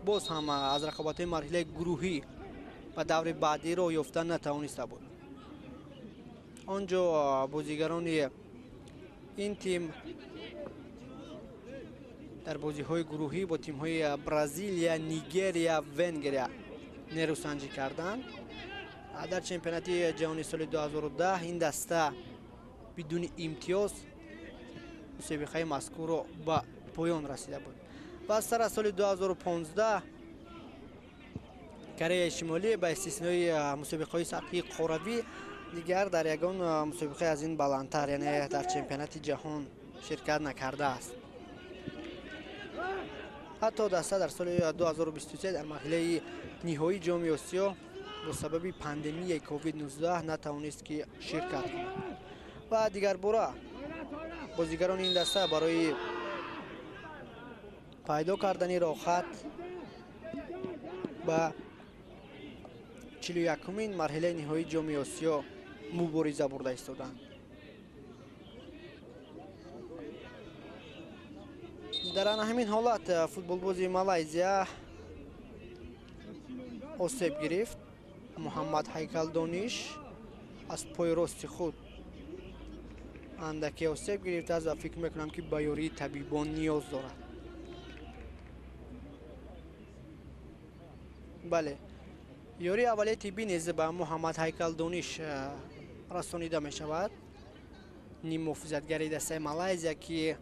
боз ҳам аз рақобатҳои марҳилаи гурӯҳӣ ба даври баъдӣ роҳ ёфта натавониста буд. Он ҷо бозигарони ин тим дар бозиҳои гурӯҳӣ бо тимҳои Бразилия, Нигерия, Венгрия нерӯсанҷӣ карданд. Дар чемпионати ҷаҳони соли 2010 ин даста бидуни имтиёз мусобиқаи мазкурро ба поён расида буд. Ва сар аз соли 2015 Кореяи Шимолӣ ба истиснои мусобиқаҳои сатҳи қоравӣ дигар дар ягон мусобиқаи аз ин баландтар, яъне дар чемпионати ҷаҳон ширкат накардааст. Ҳатто даста дар соли 2023 дар марҳилаи ниҳоии ҷоми Осиё бо сабаби пандемияи COVID-19 натавонист ки ширкат кунад. Ва дигарбора бозигарони ин даста барои пайдо кардани роҳхат ба 41-умин марҳилаи ниҳоии ҷоми Осиё мубориза бурда истоданд. Дар ана ҳамин ҳолат футболбози Малайзия осеб гирифт. Муҳаммад Ҳайкал Дониш аз пои рости худ андаке осеб гирифтааст ва фикр мекунам ки ба ёрии табибон ниёз дорад. Бале, ёрии аввалияи тиббӣ низ ба Муҳаммад Ҳайкал Дониш расонида мешавад. Ниммуҳофизатгари дастаи Малайзия ки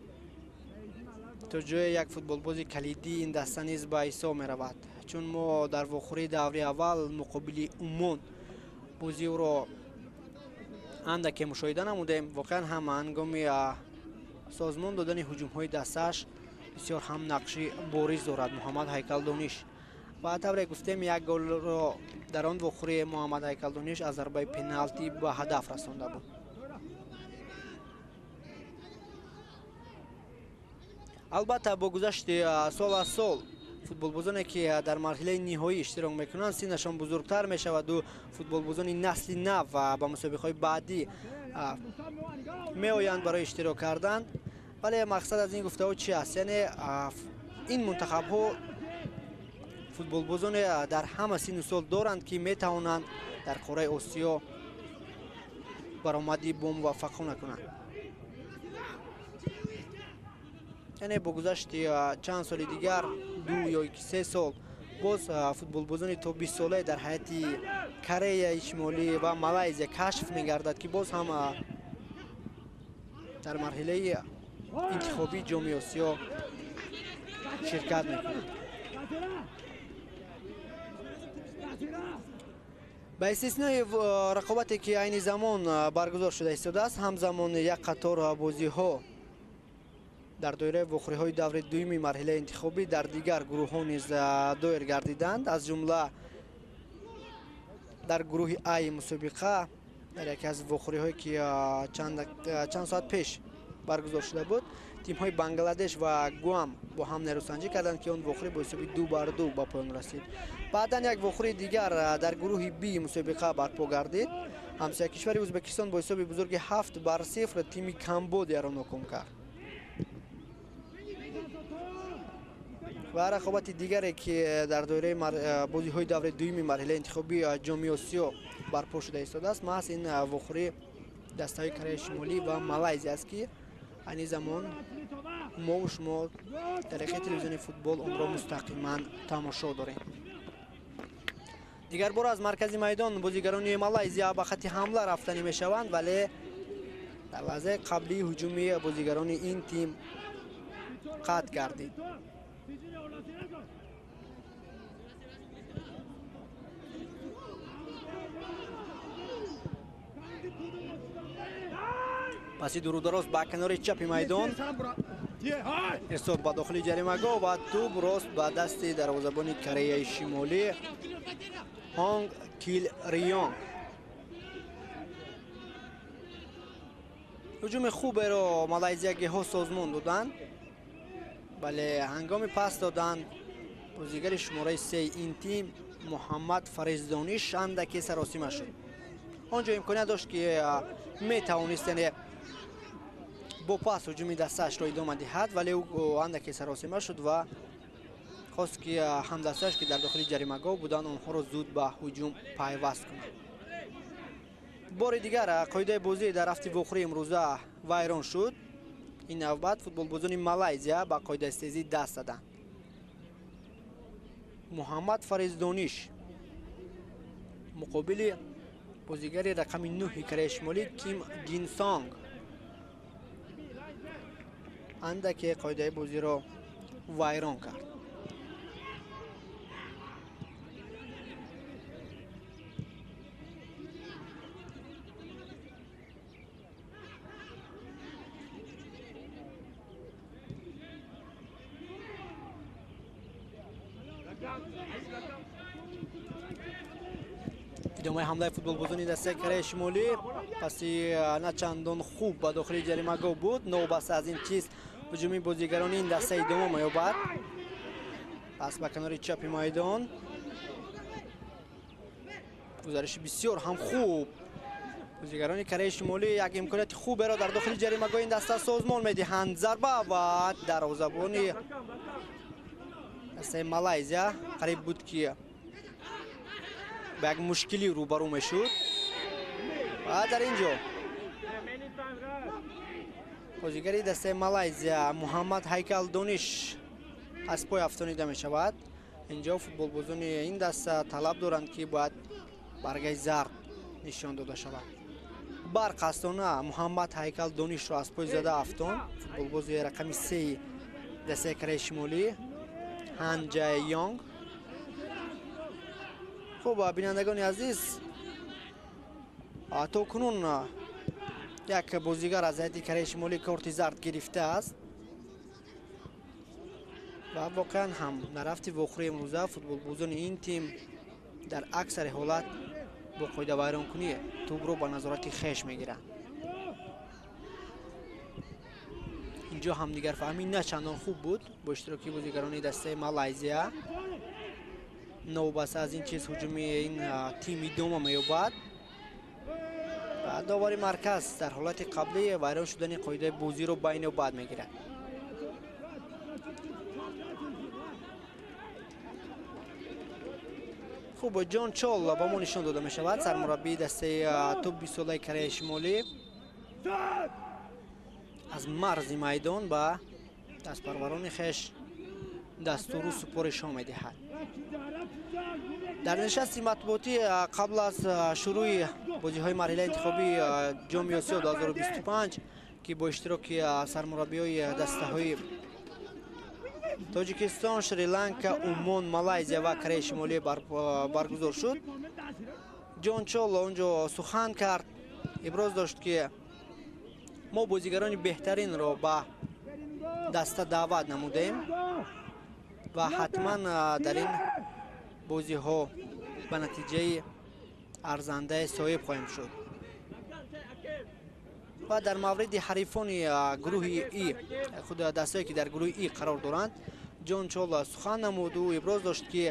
то ҷое як футболбози калидии ин даста низ ба ҳисоб меравад, чун мо дар вохӯрии даври аввал муқобили Умон бозии ӯро андаке мушоҳида намудем. Воқеан ҳам ҳангоми созмон додани ҳуҷумҳои дастааш бисёр ҳам нақши бориз дорад Муҳаммад Ҳайкал Дониш. Ва тавре гуфтем, як голро дар он вохӯрии Муҳаммад Ҳайкал Дониш аз зарбаи пеналти ба ҳадаф расонда буд. Албатта бо гузашти сол аз сол футболбозоне ки дар марҳилаи ниҳоӣ иштирок мекунанд синнашон бузургтар мешаваду футболбозони насли нав ба мусобиқаҳои баъдӣ меоянд барои иштирок кардан. Вале мақсад аз ин гуфтаҳо чи аст? Яъне ин мунтахабҳо футболбозоне дар ҳама синну сол доранд ки метавонанд дар қораи Осиё баромади бомуваффақона кунанд. Яъне бо гузашти чанд соли дигар, 2 ё 3 сол, боз футболбозони то 20 солае дар ҳайати Кореяи Шимолӣ ва Малайзия кашф мегардад ки боз ҳам дар марҳилаи интихобии ҷоми Осиё ширкат мекунанд. Ба истиснои рақобате ки айни замон баргузор шуда истодааст, ҳамзамон як қатор бозиҳо дар доираи вохӯриҳои даври дуюми марҳилаи интихобӣ дар дигар гурӯҳҳо низ доир гардиданд. Аз ҷумла дар гурӯҳи Ай мусобиқа дар яке аз вохӯриҳое ки чанд соат пеш баргузор шуда буд, тимҳои Бангладеш ва Гуам бо ҳам нерӯсанҷӣ карданд ки он вохӯрӣ бо ҳисоби 2-2 ба поён расид. Баъдан як вохӯрии дигар дар гурӯҳи Би мусобиқа барпо гардид. Ҳамсоя кишвари Ӯзбекистон бо ҳисоби бузурги 7-0 тими Камбодияро ноком кард. Ва рақобати дигаре ки дар доираи бозиҳои давраи дуюми марҳилаи интихобии Ҷоми Осиё барпо шуда истодааст, маҳз ин вохӯрии дастаҳои Кореяи Шимолӣ ва Малайзия аст, ки айни замон мову шумо тариқи телевизиони футбол онро мустақиман тамошо дорем. Дигар бор аз маркази майдон бозигарони Малайзия ба хатти ҳамла рафтанӣ мешаванд, вале дар лаҳзаи қаблии ҳуҷуми бозигарони ин тим қатъ гардид. Паси дурудароз ба канори чапи майдон, ирсол ба дохили ҷаримагоҳ ва тӯб рост ба дасти дарвозабони Кореяи Шимолӣ Ҳонг Кил Рионг. Ҳуҷуми хуберо малайзиягиҳо созмон доданд, вале ҳангоми пас додан бозигари шумораи сеи ин тим Муҳаммад Фариздониш андаке саросима шуд. Он ҷо имконият дошт, ки метавонист, яъне бо пас ҳуҷуми дастаашро идома диҳад, вале ӯ андаке саросима шуд ва хост, ки ҳамдастааш, ки дар дохили ҷаримагоҳ буданд, онҳоро зуд ба ҳуҷум пайваст кунад. Бори дигар қоидаи бозӣ дар рафти вохӯрии имрӯза вайрон шуд. Ин навбат футболбозони Малайзия ба қоидастезӣ даст заданд. Муҳаммад Фариздониш муқобили бозигари рақами 9 Кореяи Шимолӣ Ким Ҷинсонг андаке қоидаи бозиро вайрон кард. Идомаи ҳамлаи футболбозони дастаи Кореяи Шимолӣ паси на чандон хуб ба дохили ҷаримагоҳ буд. Новобаста аз ин чиз ҳуҷуми бозигарони ин даста идома меёбад. Пас ба канори чапи майдон гузариши бисёр ҳам хуб. Бозигарони Кореяи Шимолӣ як имконияти хуберо дар дохили ҷаримагоҳи ин даста созмон медиҳанд. Зарба ва дарвозабони дастаи Малайзия қариб буд, ки ба як мушкилӣ рӯбарӯ мешуд. Ва дар ин ҷо бозигари дастаи Малайзия Муҳаммад Ҳайкал Дониш аз пой афтонида мешавад. Инҷо футболбозони ин даста талаб доранд, ки бояд баргаи зард нишон дода шавад. Барқасдона Муҳаммад Ҳайкал Донишро аз пой зада афтон футболбози рақами 3 дастаи Кореяи Шимолӣ Хан Ҷай Йонг. Хуб, бинандагони азиз, то кунун як бозигар аз ҳайати Кореяи Шимолӣ корти зард гирифтааст ва воқеан ҳам дар рафти вохӯрии имрӯза футболбозони ин тим дар аксари ҳолат бо қоидавайронкунӣ тӯбро ба назорати хеш мегиранд. Инҷо ҳамдигарфаҳмӣ на чандон хуб буд бо иштироки бозигарони дастаи Малайзия. Новобаста аз ин чиз ҳуҷуми ин тим идома меёбад ва довари марказ дар ҳолати қаблӣ вайрон шудани қоидаи бозиро ба инобат мегирад. Хуб, Ҷон Чол ба мо нишон дода мешавад, сармураббии дастаи топ 20-солаи Кореяи Шимолӣ аз марзи майдон ба дастпарварони хеш дастуру супоришҳо медиҳад. Дар нишасти матбуотӣ қабл аз шурӯи бозиҳои марҳилаи интихобии Ҷоми Осиё 2025, ки бо иштироки сармураббиҳои дастаҳои Тоҷикистон, Шри-Ланка, Умон, Малайзия ва Кореяи Шимолӣ баргузор шуд, Ҷон Чол он ҷо сухан кард, иброз дошт, ки мо бозигарони беҳтаринро ба даста даъват намудем ва ҳатман дар ин бозиҳо ба натиҷаи арзандае соҳиб хоҳем шуд. Ва дар мавриди ҳарифони гурӯҳи И, худ дастае ки дар гурӯҳи И қарор доранд, Ҷон Чол сухан намуд. Ӯ иброз дошт, ки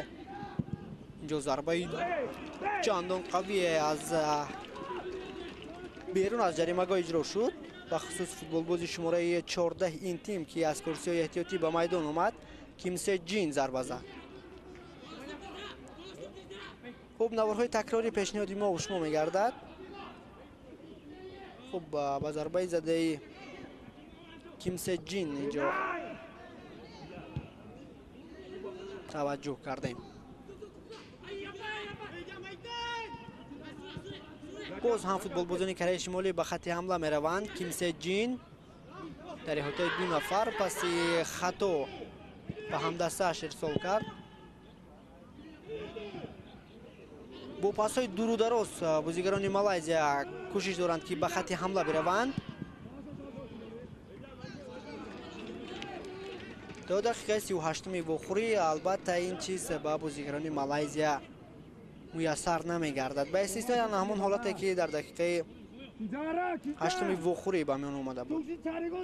инҷо зарбаи чандон қавие аз берун аз ҷаримагоҳ иҷро шуд. Ба хусус футболбози шумораи 14 ин тим, ки аз курсиҳои эҳтиётӣ ба майдон омад, Ким Се Ҷин зарба зад. Хуб, наворҳои такрорӣ пешниҳоди мо шумо мегардад. Хуб, ба зарбаи задаи Ким Се Ҷин инҷо таваҷҷӯҳ кардем. Боз ҳам футболбозони Кореяи Шимолӣ ба хатти ҳамла мераванд. Ким Се Ҷин дар иҳотаи ду нафар паси хато ба ҳамдастааш ирсол кард. Бо пасҳои дуру дароз бозигарони Малайзия кӯшиш доранд, ки ба хатти ҳамла бираванд. То дақиқаи 38-уми вохӯрӣ албатта ин чиз ба бозигарони Малайзия муяссар намегардад. Ба истиснои ҳамон ҳолате, ки дар дақиқаи 8-уми вохӯрӣ ба миён омада буд,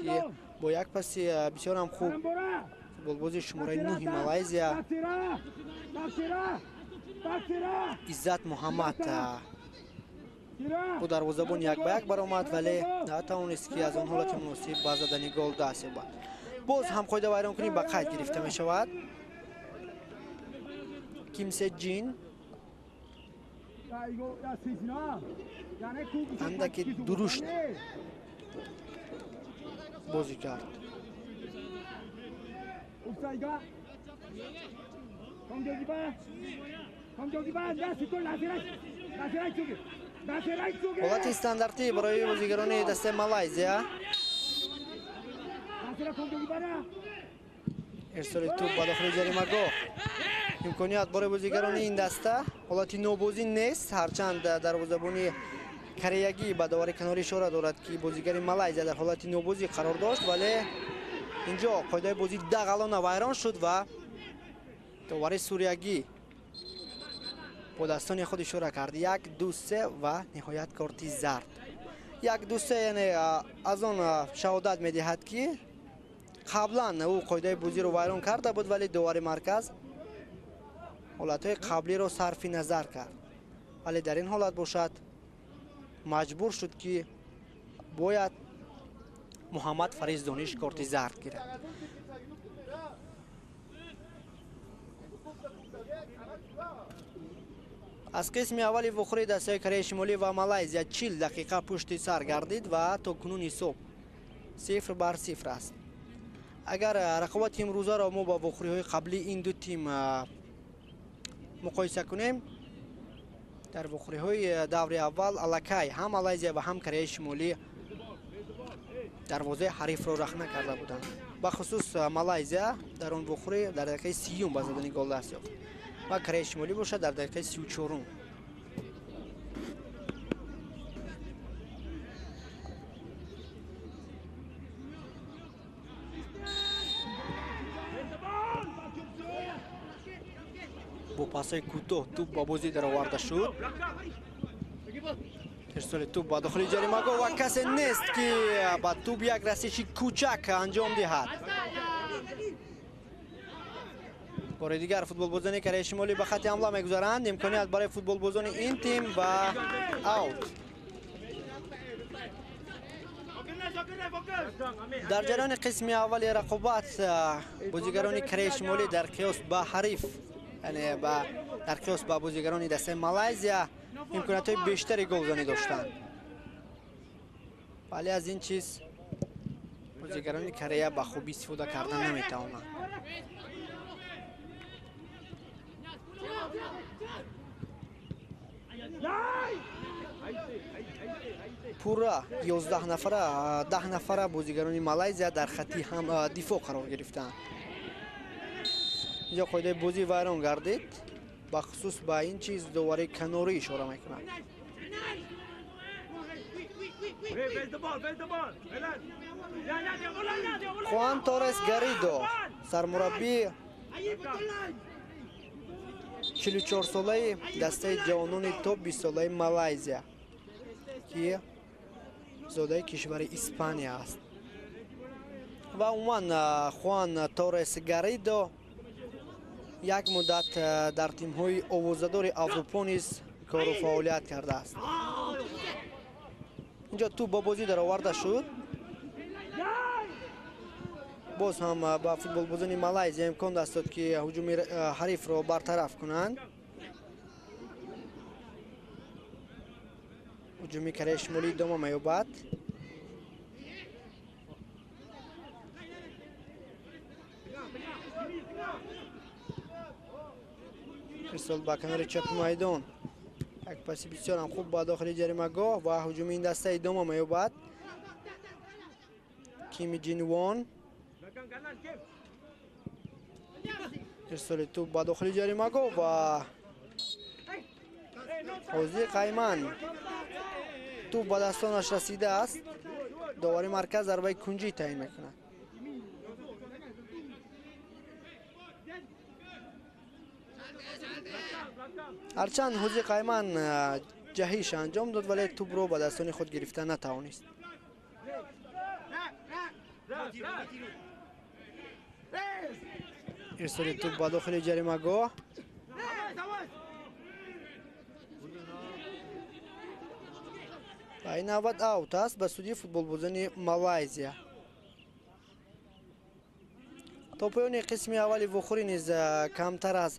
ки бо як паси бисёр ҳам хуб футболбози шумораи 9 Малайзия Иззат Муҳаммад бо дарвозабон як ба як баромад, вале натавонист, ки аз он ҳолати муносиб ба задани гол даст ёбад. Боз ҳам қоида вайронкунӣ ба қайд гирифта мешавад. Ким Се Ҷин андаки дурушт бозӣ кард. Ҳолати стандартӣ барои бозигарони дастаи Малайзия. Ирсоли тӯб ба дохили ҷаримагоҳ. Имконият барои бозигарони ин даста. Ҳолати нобозӣ нест, ҳарчанд дарвозабони кореягӣ ба довари канорӣ ишора дорад, ки бозигари Малайзия дар ҳолати нобозӣ қарор дошт, вале инҷо қоидаи бозӣ дағалона вайрон шуд ва довари суриягӣ бо дастони худ ишора кард. 1, 2, 3 ва ниҳоят корти зард. 1, 2, 3, яъне аз он шаҳодат медиҳад, ки қаблан ӯ қоидаи бозиро вайрон карда буд, вале довари марказ ҳолатҳои қаблиро сарфи назар кард. Вале дар ин ҳолат бошад маҷбур шуд, ки бояд Муҳаммад Фариз Дониш корти зард гирад. Аз қисми аввали вохӯрии дастаи Кореяи Шимолӣ ва Малайзия 40 дақиқа пушти сар гардид ва то кунун ҳисоб 0-0 аст. Агар рақобати имрӯзаро мо ба вохӯриҳои қаблии ин ду тим муқоиса кунем, дар вохӯриҳои даври аввал аллакай ҳам Малайзия ва ҳам Кореяи Шимолӣ дарвозаи ҳарифро рахна карда буданд. Бахусус Малайзия дар он вохӯрӣ дар дақиқаи 30 ба задани гол даст ёфт ва Кореяи Шимолӣ бошад дар дақиқаи 34. Бо пасҳои кӯтоҳ тӯб ба бозӣ дароварда шуд. Ирсоли тӯб ба дохили ҷаримагоҳ ва касе нест, ки ба тӯб як расиши кӯчак анҷом диҳад. Бори дигар футболбозони Кореяи Шимолӣ ба хатти ҳамла мегузаранд. Имконият барои футболбозони ин тим ва аут. Дар ҷараёни қисми аввали рақобат бозигарони Кореяи Шимолӣ дар қиёс ба ҳариф, яъне дар қиёс ба бозигарони дастаи Малайзия имкониятҳои бештари голзанӣ доштанд. Вале аз ин чиз бозигарони Корея ба хубӣ истифода карда наметавонанд. Пурра 11 нафара, 10 нафара бозигарони Малайзия дар хатти ҳам дифоъ қарор гирифтанд. Инҷо қоидаи бозӣ вайрон гардид. Бахусус ба ин чиз довари канорӣ ишора мекунад. Хуан Торес Гаридо, сармураббии 44-солаи дастаи ҷавонони то 20-солаи Малайзия, ки зодаи кишвари Испания аст. Ва умуман Хуан Торес Гаридо як муддат дар тимҳои овозадори Аврупо низ кору фаъолият кардааст. Инҷо тӯб ба бозӣ дароварда шуд. Боз ҳам ба футболбозони Малайзия имкон даст дод, ки ҳуҷуми ҳарифро бартараф кунанд. Ҳуҷуми Кореяи Шимолӣ идома меёбад. Ирсол ба канори чапи майдон. Як паси бисёр ҳам хуб ба дохили ҷаримагоҳ ва ҳуҷуми ин даста идома меёбад. Кими Ҷинвон. Ирсоли тӯб ба дохили ҷаримагоҳ ва Ҳозиқ Айман тӯб ба дастонаш расидааст. Довари марказ зарбаи кунҷӣ таъин мекунад. Ҳарчанд Ҳозиқ Айман ҷаҳиш анҷом дод, вале тӯбро ба дастони худ гирифта натавонист. Ирсоли тӯб ба дохили ҷаримагоҳ. Ва ин навбат аут аст ба суди футболбозони Малайзия. То поёни қисми аввали вохӯрӣ низ камтар аз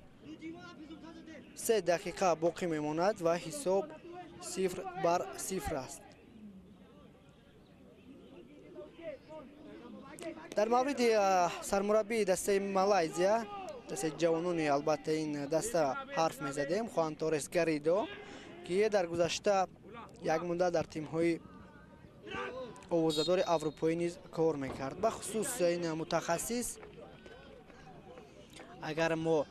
3 дақиқа боқӣ мемонад ва ҳисоб 0-0 аст. Дар мавриди сармураббии дастаи Малайзия, дастаи ҷавонони албатта ин даста ҳарф мезадем, Хуан Торес Гаридо, ки дар гузашта як муддат дар тимҳои овозадори аврупоӣ низ кор мекард. Бахусус ин мутахассис, агар мо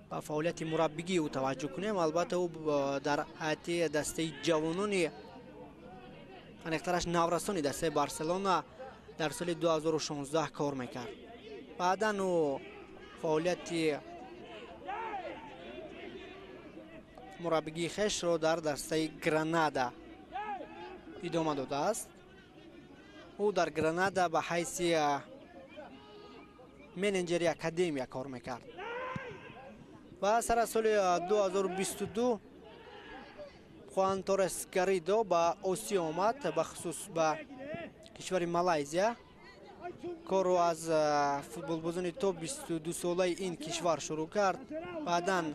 ба фаъолияти мураббигии ӯ таваҷҷӯҳ кунем, албатта ӯ дар ҳайати дастаи ҷавонони, аниқтараш наврасони дастаи Барселона дар соли 2016 кор мекард. Баъдан ӯ фаъолияти мураббигии хешро дар дастаи Гранада идома додааст. Ӯ дар Гранада ба ҳайси менеҷери академия кор мекард. Ва сар аз соли 2022 Хуан Торес Гаридо ба Осиё омад, бахусус ба кишвари Малайзия. Корро аз футболбозони то 22-солаи ин кишвар шурӯъ кард. Баъдан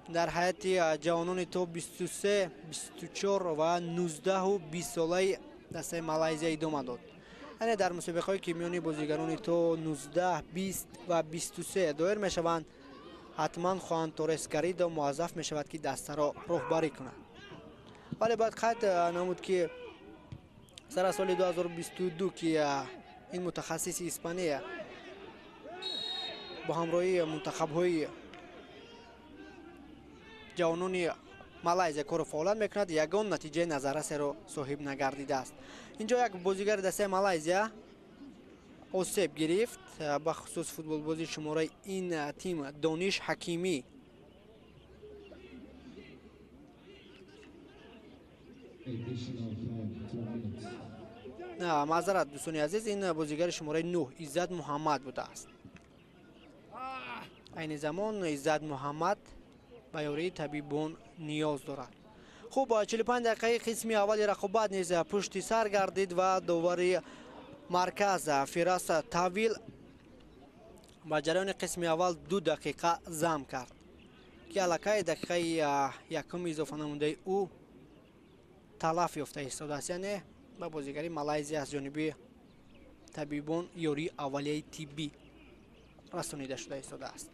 дар ҳайати ҷавонони то 23, 24 ва 19 20 солаи дастаи Малайзия идома дод. Яъне дар мусобиқаҳое ки миёни бозигарони то 19, 20 ва 23 доир мешаванд, ҳатман Хуан Торес Гаридо муаззаф мешавад, ки дастаро роҳбарӣ кунад. Вале бояд қайд намуд, ки сар аз соли 2022 ки ин мутахассиси Испания бо ҳамроҳии мунтахабҳои ҷавонони Малайзия кору фаъолият мекунад, ягон натиҷаи назаррасеро соҳиб нагардидааст. Инҷо як бозигари дастаи Малайзия осеб гирифт, бахусус футболбози шумораи ин тим Дониш Ҳакимӣ. Маъзарат, дӯстони азиз, ин бозигари шумораи 9 Иззат Муҳаммад будааст. Айни замон Иззат Муҳаммад ба ёрии табибон ниёз дорад. Хуб, 45 дақиқаи қисми аввали рақобат низ пушти сар гардид ва довари марказ Фирас Тавил ба ҷараёни қисми аввал 2 дақиқа зам кард, ки аллакай дақиқаи якуми изофа намудаи ӯ талаф ёфта истодааст. Яъне ба бозигари Малайзия аз ҷониби табибон ёрии аввалияи тиббӣ расонида шуда истодааст.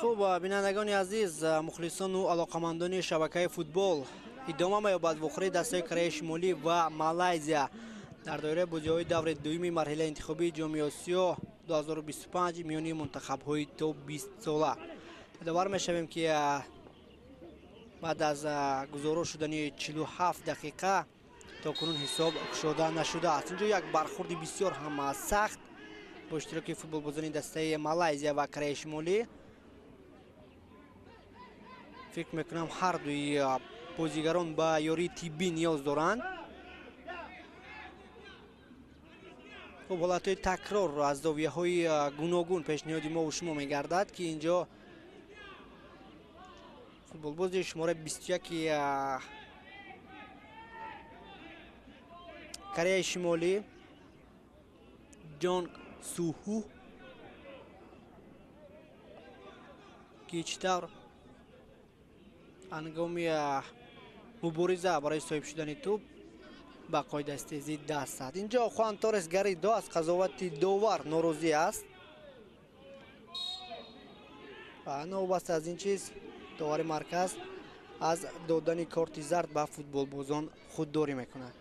Хуб, бинандагони азиз, мухлисону алоқамандони шабакаи футбол, идома меёбад вохӯрии дастаи Кореяи Шимолӣ ва Малайзия дар доираи бозиҳои даври дуюми марҳилаи интихобии Ҷоми Осиё 2025 миёни мунтахабҳои то 20 сола. Ёдовар мешавем, ки Баъд аз гузоро шудани 47 дақиқа то кунун ҳисоб кушода нашудааст. Инҷо як бархурди бисёр ҳам сахт бо иштироки футболбозони дастаи Малайзия ва Кореяи Шимолӣ. Фикр мекунам ҳар дуи бозигарон ба ёрии тиббӣ ниёз доранд. Хуб, ҳолатҳои такрор аз зовияҳои гуногун пешниҳоди мо шумо мегардад, ки инҷо футболбози шумораи 21 Кореяи Шимолӣ Ҷонг Суху, ки чӣ тавр ҳангоми мубориза барои соҳиб шудани тӯб ба қоидастезӣ даст зад. Инҷо Хуан Торес Гаридо аз қазовати довар норозӣ аст ва новобаста аз ин чиз довари марказ аз додани корти зард ба футболбозон худдорӣ мекунад.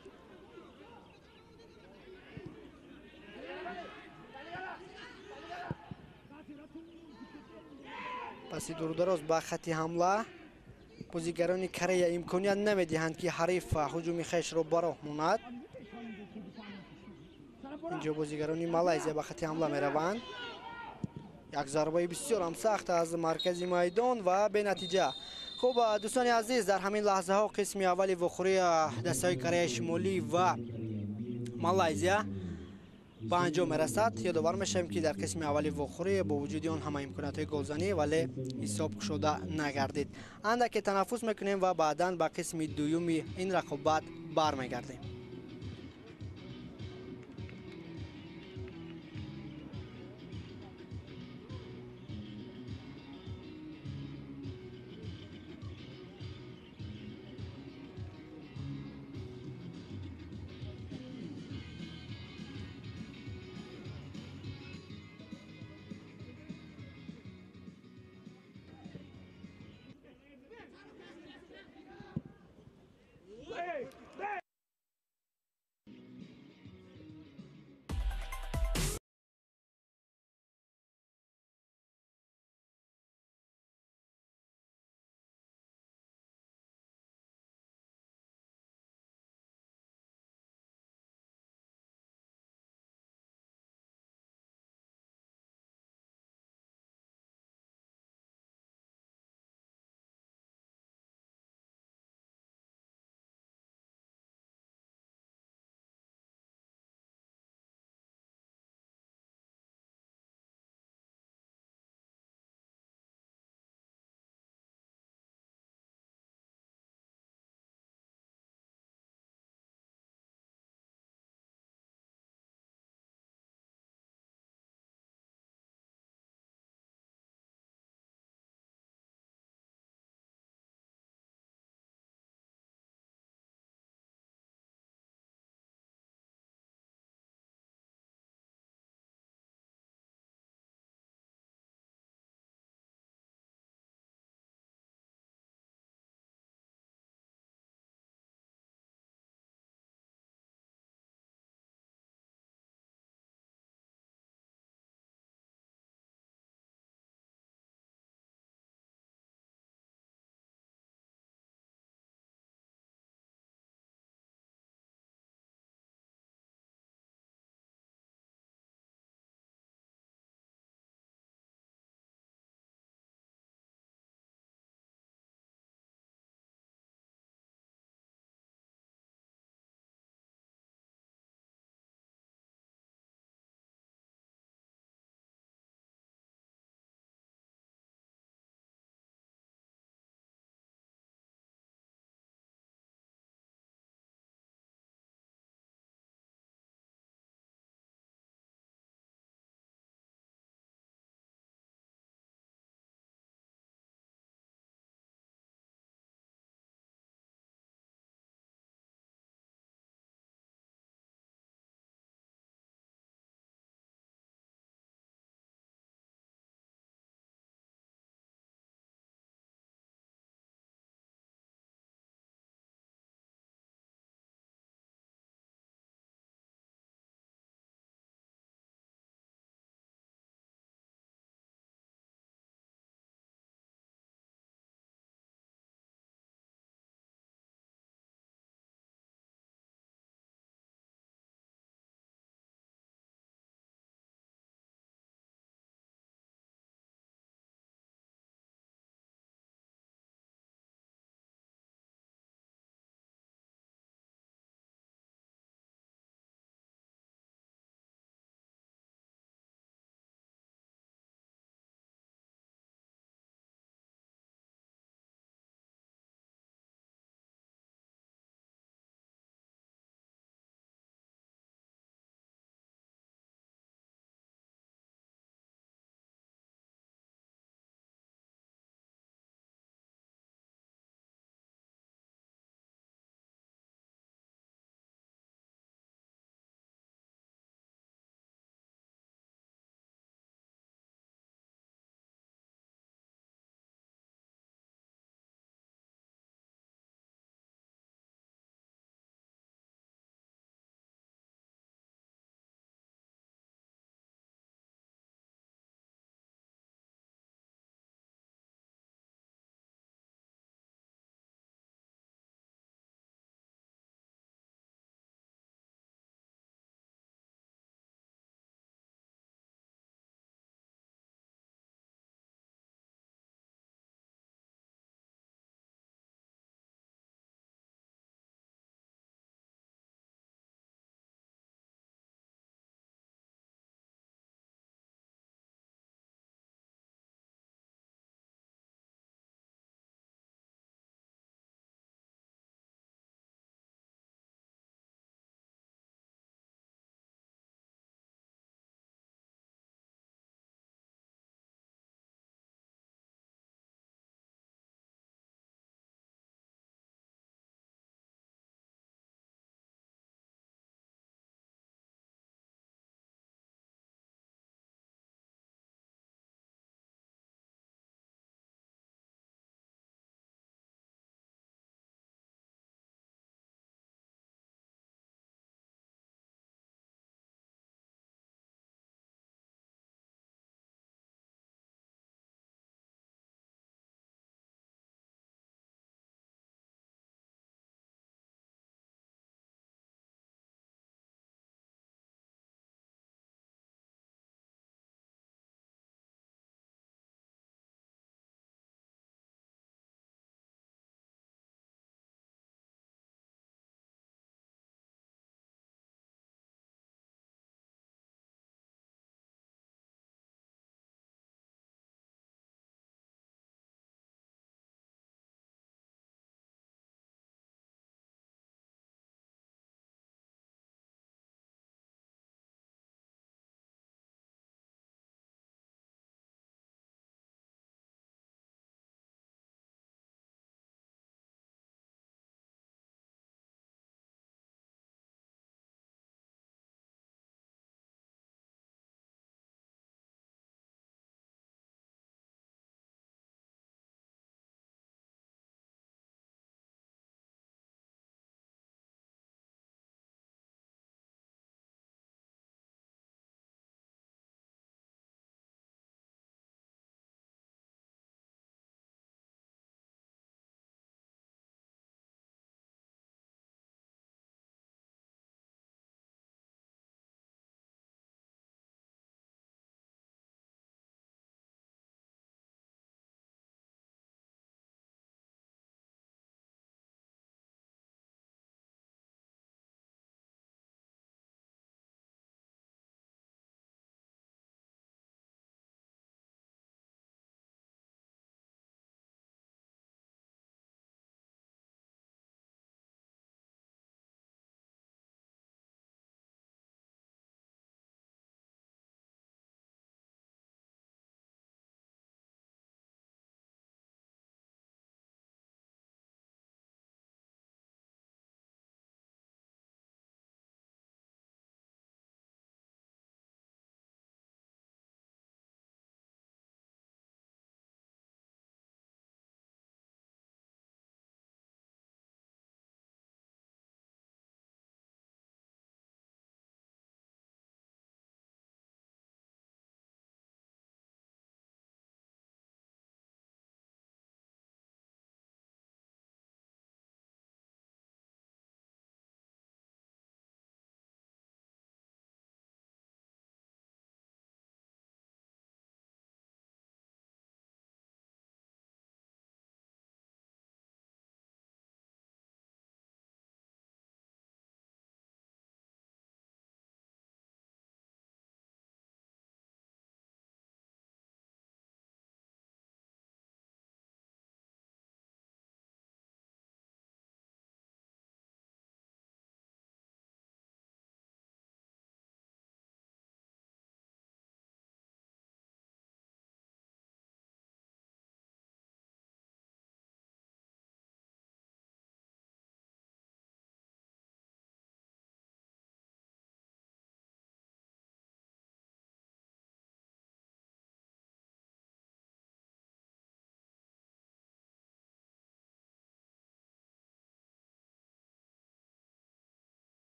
Паси дурудароз ба хати ҳамла бозигарони Корея имконият намедиҳанд, ки ҳариф ҳуҷуми хешро ба роҳ монад. Инҷо бозигарони Малайзия ба хати ҳамла мераванд. Як зарбаи бисёр ҳам сахт аз маркази майдон ва бенатиҷа. Хуб, дӯстони азиз, дар ҳамин лаҳзаҳо қисми аввали вохӯрии дастаҳои Кореяи Шимолӣ ва Малайзия ба анҷом мерасад. Ёдовар мешавем, ки дар қисми аввали вохӯрӣ бо вуҷуди он ҳама имкониятҳои голзанӣ, вале ҳисоб кушода нагардид. Андаке танаффус мекунем ва баъдан ба қисми дуюми ин рақобат бармегардем.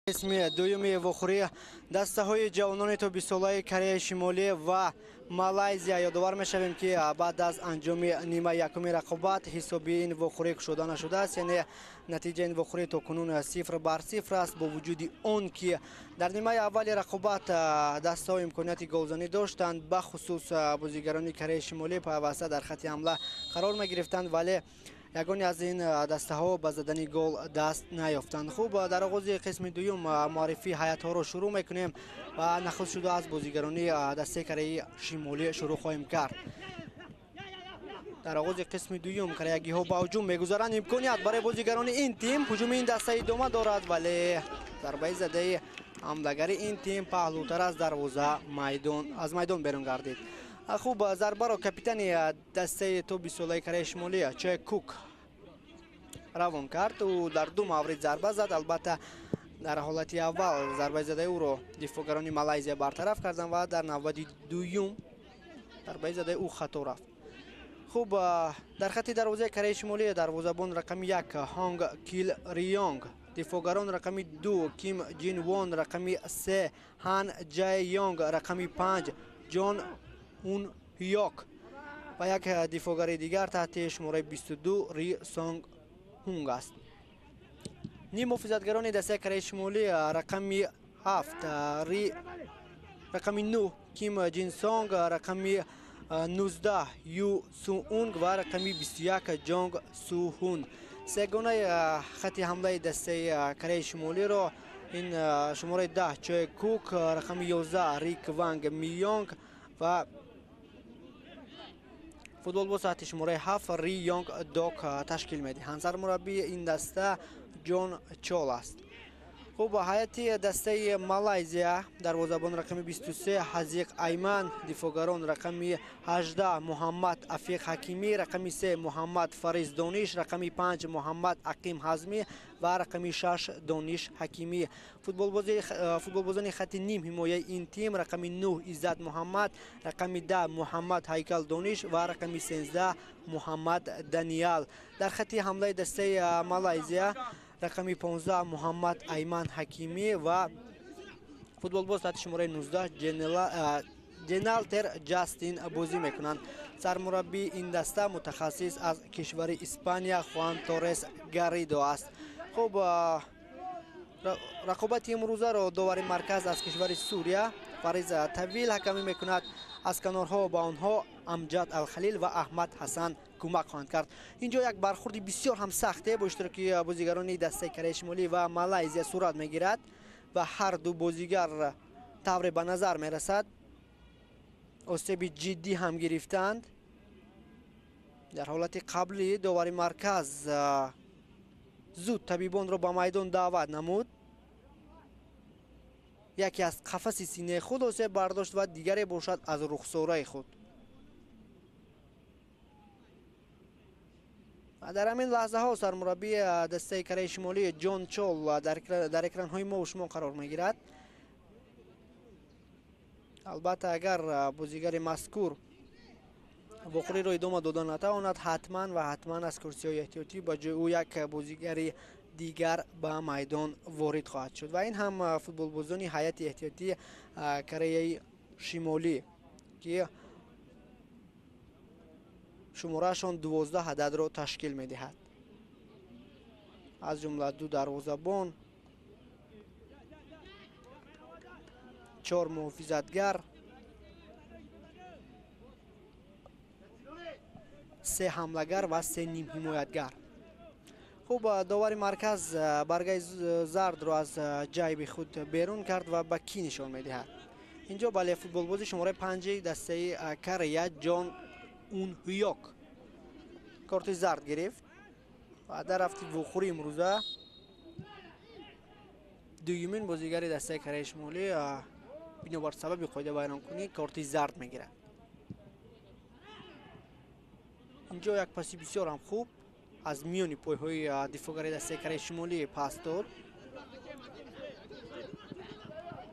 Қисми дуюми вохӯрии дастаҳои ҷавонони то 20-солаи Кореяи Шимолӣ ва Малайзия. Ёдовар мешавем, ки баъд аз анҷоми нимаи якуми рақобат ҳисоби ин вохӯрӣ кушода нашудааст, яъне натиҷаи ин вохӯрӣ то кунун 0-0 аст. Бо вуҷуди он ки дар нимаи аввали рақобат дастаҳо имконияти голзанӣ доштанд, бахусус бозигарони Кореяи Шимолӣ пайваста дар хатти ҳамла қарор мегирифтанд, вале ягоне аз ин дастаҳо ба задани гол даст наёфтанд. Хуб, дар оғози қисми дуюм муаррифии ҳайатҳоро шурӯъ мекунем ва нахуст шуда аз бозигарони дастаи Кореяи Шимолӣ шурӯъ хоҳем кард. Дар оғози қисми дуюм кореягиҳо ба ҳуҷум мегузаранд. Имконият барои бозигарони ин тим, ҳуҷуми ин даста идома дорад, вале зарбаи задаи ҳамлагари ин тим паҳлӯтар аз дарвоза аз майдон берун гардид. Хуб, зарбаро капитани дастаи то 20-солаи Кореяи Шимолӣ Чой Кук равон кард. Ӯ дар ду маврид зарба зад. Албатта, дар ҳолати аввал зарбаи задаи ӯро дифоъгарони Малайзия бартараф карданд ва дар навбати дуюм зарбаи задаи ӯ хато рафт. Хуб, дар хатти дарвозаи Кореяи Шимолӣ дарвозабон рақами 1 Ҳонг Кил Рионг, дифоъгарон рақами 2 Ким Ҷин Вон, рақами 3 Ҳан Ҷай Йонг, рақами 5 Ҷон Ун Ҳёк ва як дифоъгари дигар таҳти шумораи 22 Ри Сонг Ҳунг аст. Ним муҳофизатгарони дастаи Кореяи Шимолӣ рақами 7 Ри, рақами 9 Ким Ҷин Сонг, рақами 19 Ю Су Унг ва рақами 21 Ҷонг Су Ҳун. Сегонаи хатти ҳамлаи дастаи Кореяи Шимолиро ин шумораи 10 Чой Кук, рақами 11 Ри Кванг Миёнг ва футболбоз таҳти шумораи 7 Ри Йонг Док ташкил медиҳанд. Сармураббии ин даста Ҷон Чол аст. Хуб, ҳайати дастаи Малайзия: дарвозабон рақами 23 Ҳазиқ Айман, дифоъгарон рақами 18 Муҳаммад Афиқ Ҳакимӣ, рақами 3 Муҳаммад Фариз Дониш, рақами 5 Муҳаммад Ақим Ҳазмӣ ва рақами 6 Дониш Ҳакимӣ. Футболбозони хатти ним ҳимояи ин тим рақами 9 Иззат Муҳаммад, рақами 10 Муҳаммад Ҳайкал Дониш ва рақами 13 Муҳаммад Даниял. Дар хатти ҳамлаи дастаи Малайзия рақами 15 Муҳаммад Айман Ҳакимӣ ва футболбоз таҳти шумораи 19 Ҷеналтер Ҷастин бозӣ мекунанд. Сармураббии ин даста мутахассис аз кишвари Испания Хуан Торрес Гаридо аст. Хуб, рақобати имрӯзаро довари марказ аз кишвари Сурия Фариз Тавил ҳакамӣ мекунад. Аз канорҳо ба онҳо Амҷад Алхалил ва Аҳмад Ҳасан кӯмак хоҳанд кард. Инҷо як бархурди бисёр ҳам сахте бо иштироки бозигарони дастаи Кореяи Шимолӣ ва Малайзия сурат мегирад ва ҳар ду бозигар тавре ба назар мерасад осеби ҷиддӣ ҳам гирифтанд. Дар ҳолати қаблӣ довари марказ зуд табибонро ба майдон даъват намуд. Яке аз қафаси синаи худ осеб бардошт ва дигаре бошад аз рухсораи худ. Дар ҳамин лаҳзаҳо сармураббии дастаи Кореяи Шимолӣ Ҷон Чол дар экранҳои мо шумо қарор мегирад. Албатта, агар бозигари мазкур вохӯриро идома дода натавонад, ҳатман ва ҳатман аз курсиҳои эҳтиётӣ ба ҷои ӯ як бозигари дигар ба майдон ворид хоҳад шуд ва ин ҳам футболбозони ҳайати эҳтиётии Кореяи Шимолӣ, ки шумораашон 12 ададро ташкил медиҳад, аз ҷумла ду дарвозабон, 4 муҳофизатгар, 3 ҳамлагар ва 3 нимҳимоятгар. Хуб, довари марказ баргаи зардро аз ҷайби худ берун кард ва ба кӣ нишон медиҳад? Инҷо бале, футболбози шумораи 5 дастаи Корея Ҷон Ун Ҳёк корти зард гирифт ва дар рафти вохӯри имрӯза дуюмин бозигари дастаи Кореяи Шимолӣ бинобар сабаби қоидавайронкунӣ корти зард мегирад. Инҷо як паси бисёр ҳам хуб аз миёни пойҳои дифоъгари дастаи Кореяи Шимолӣ пас дод.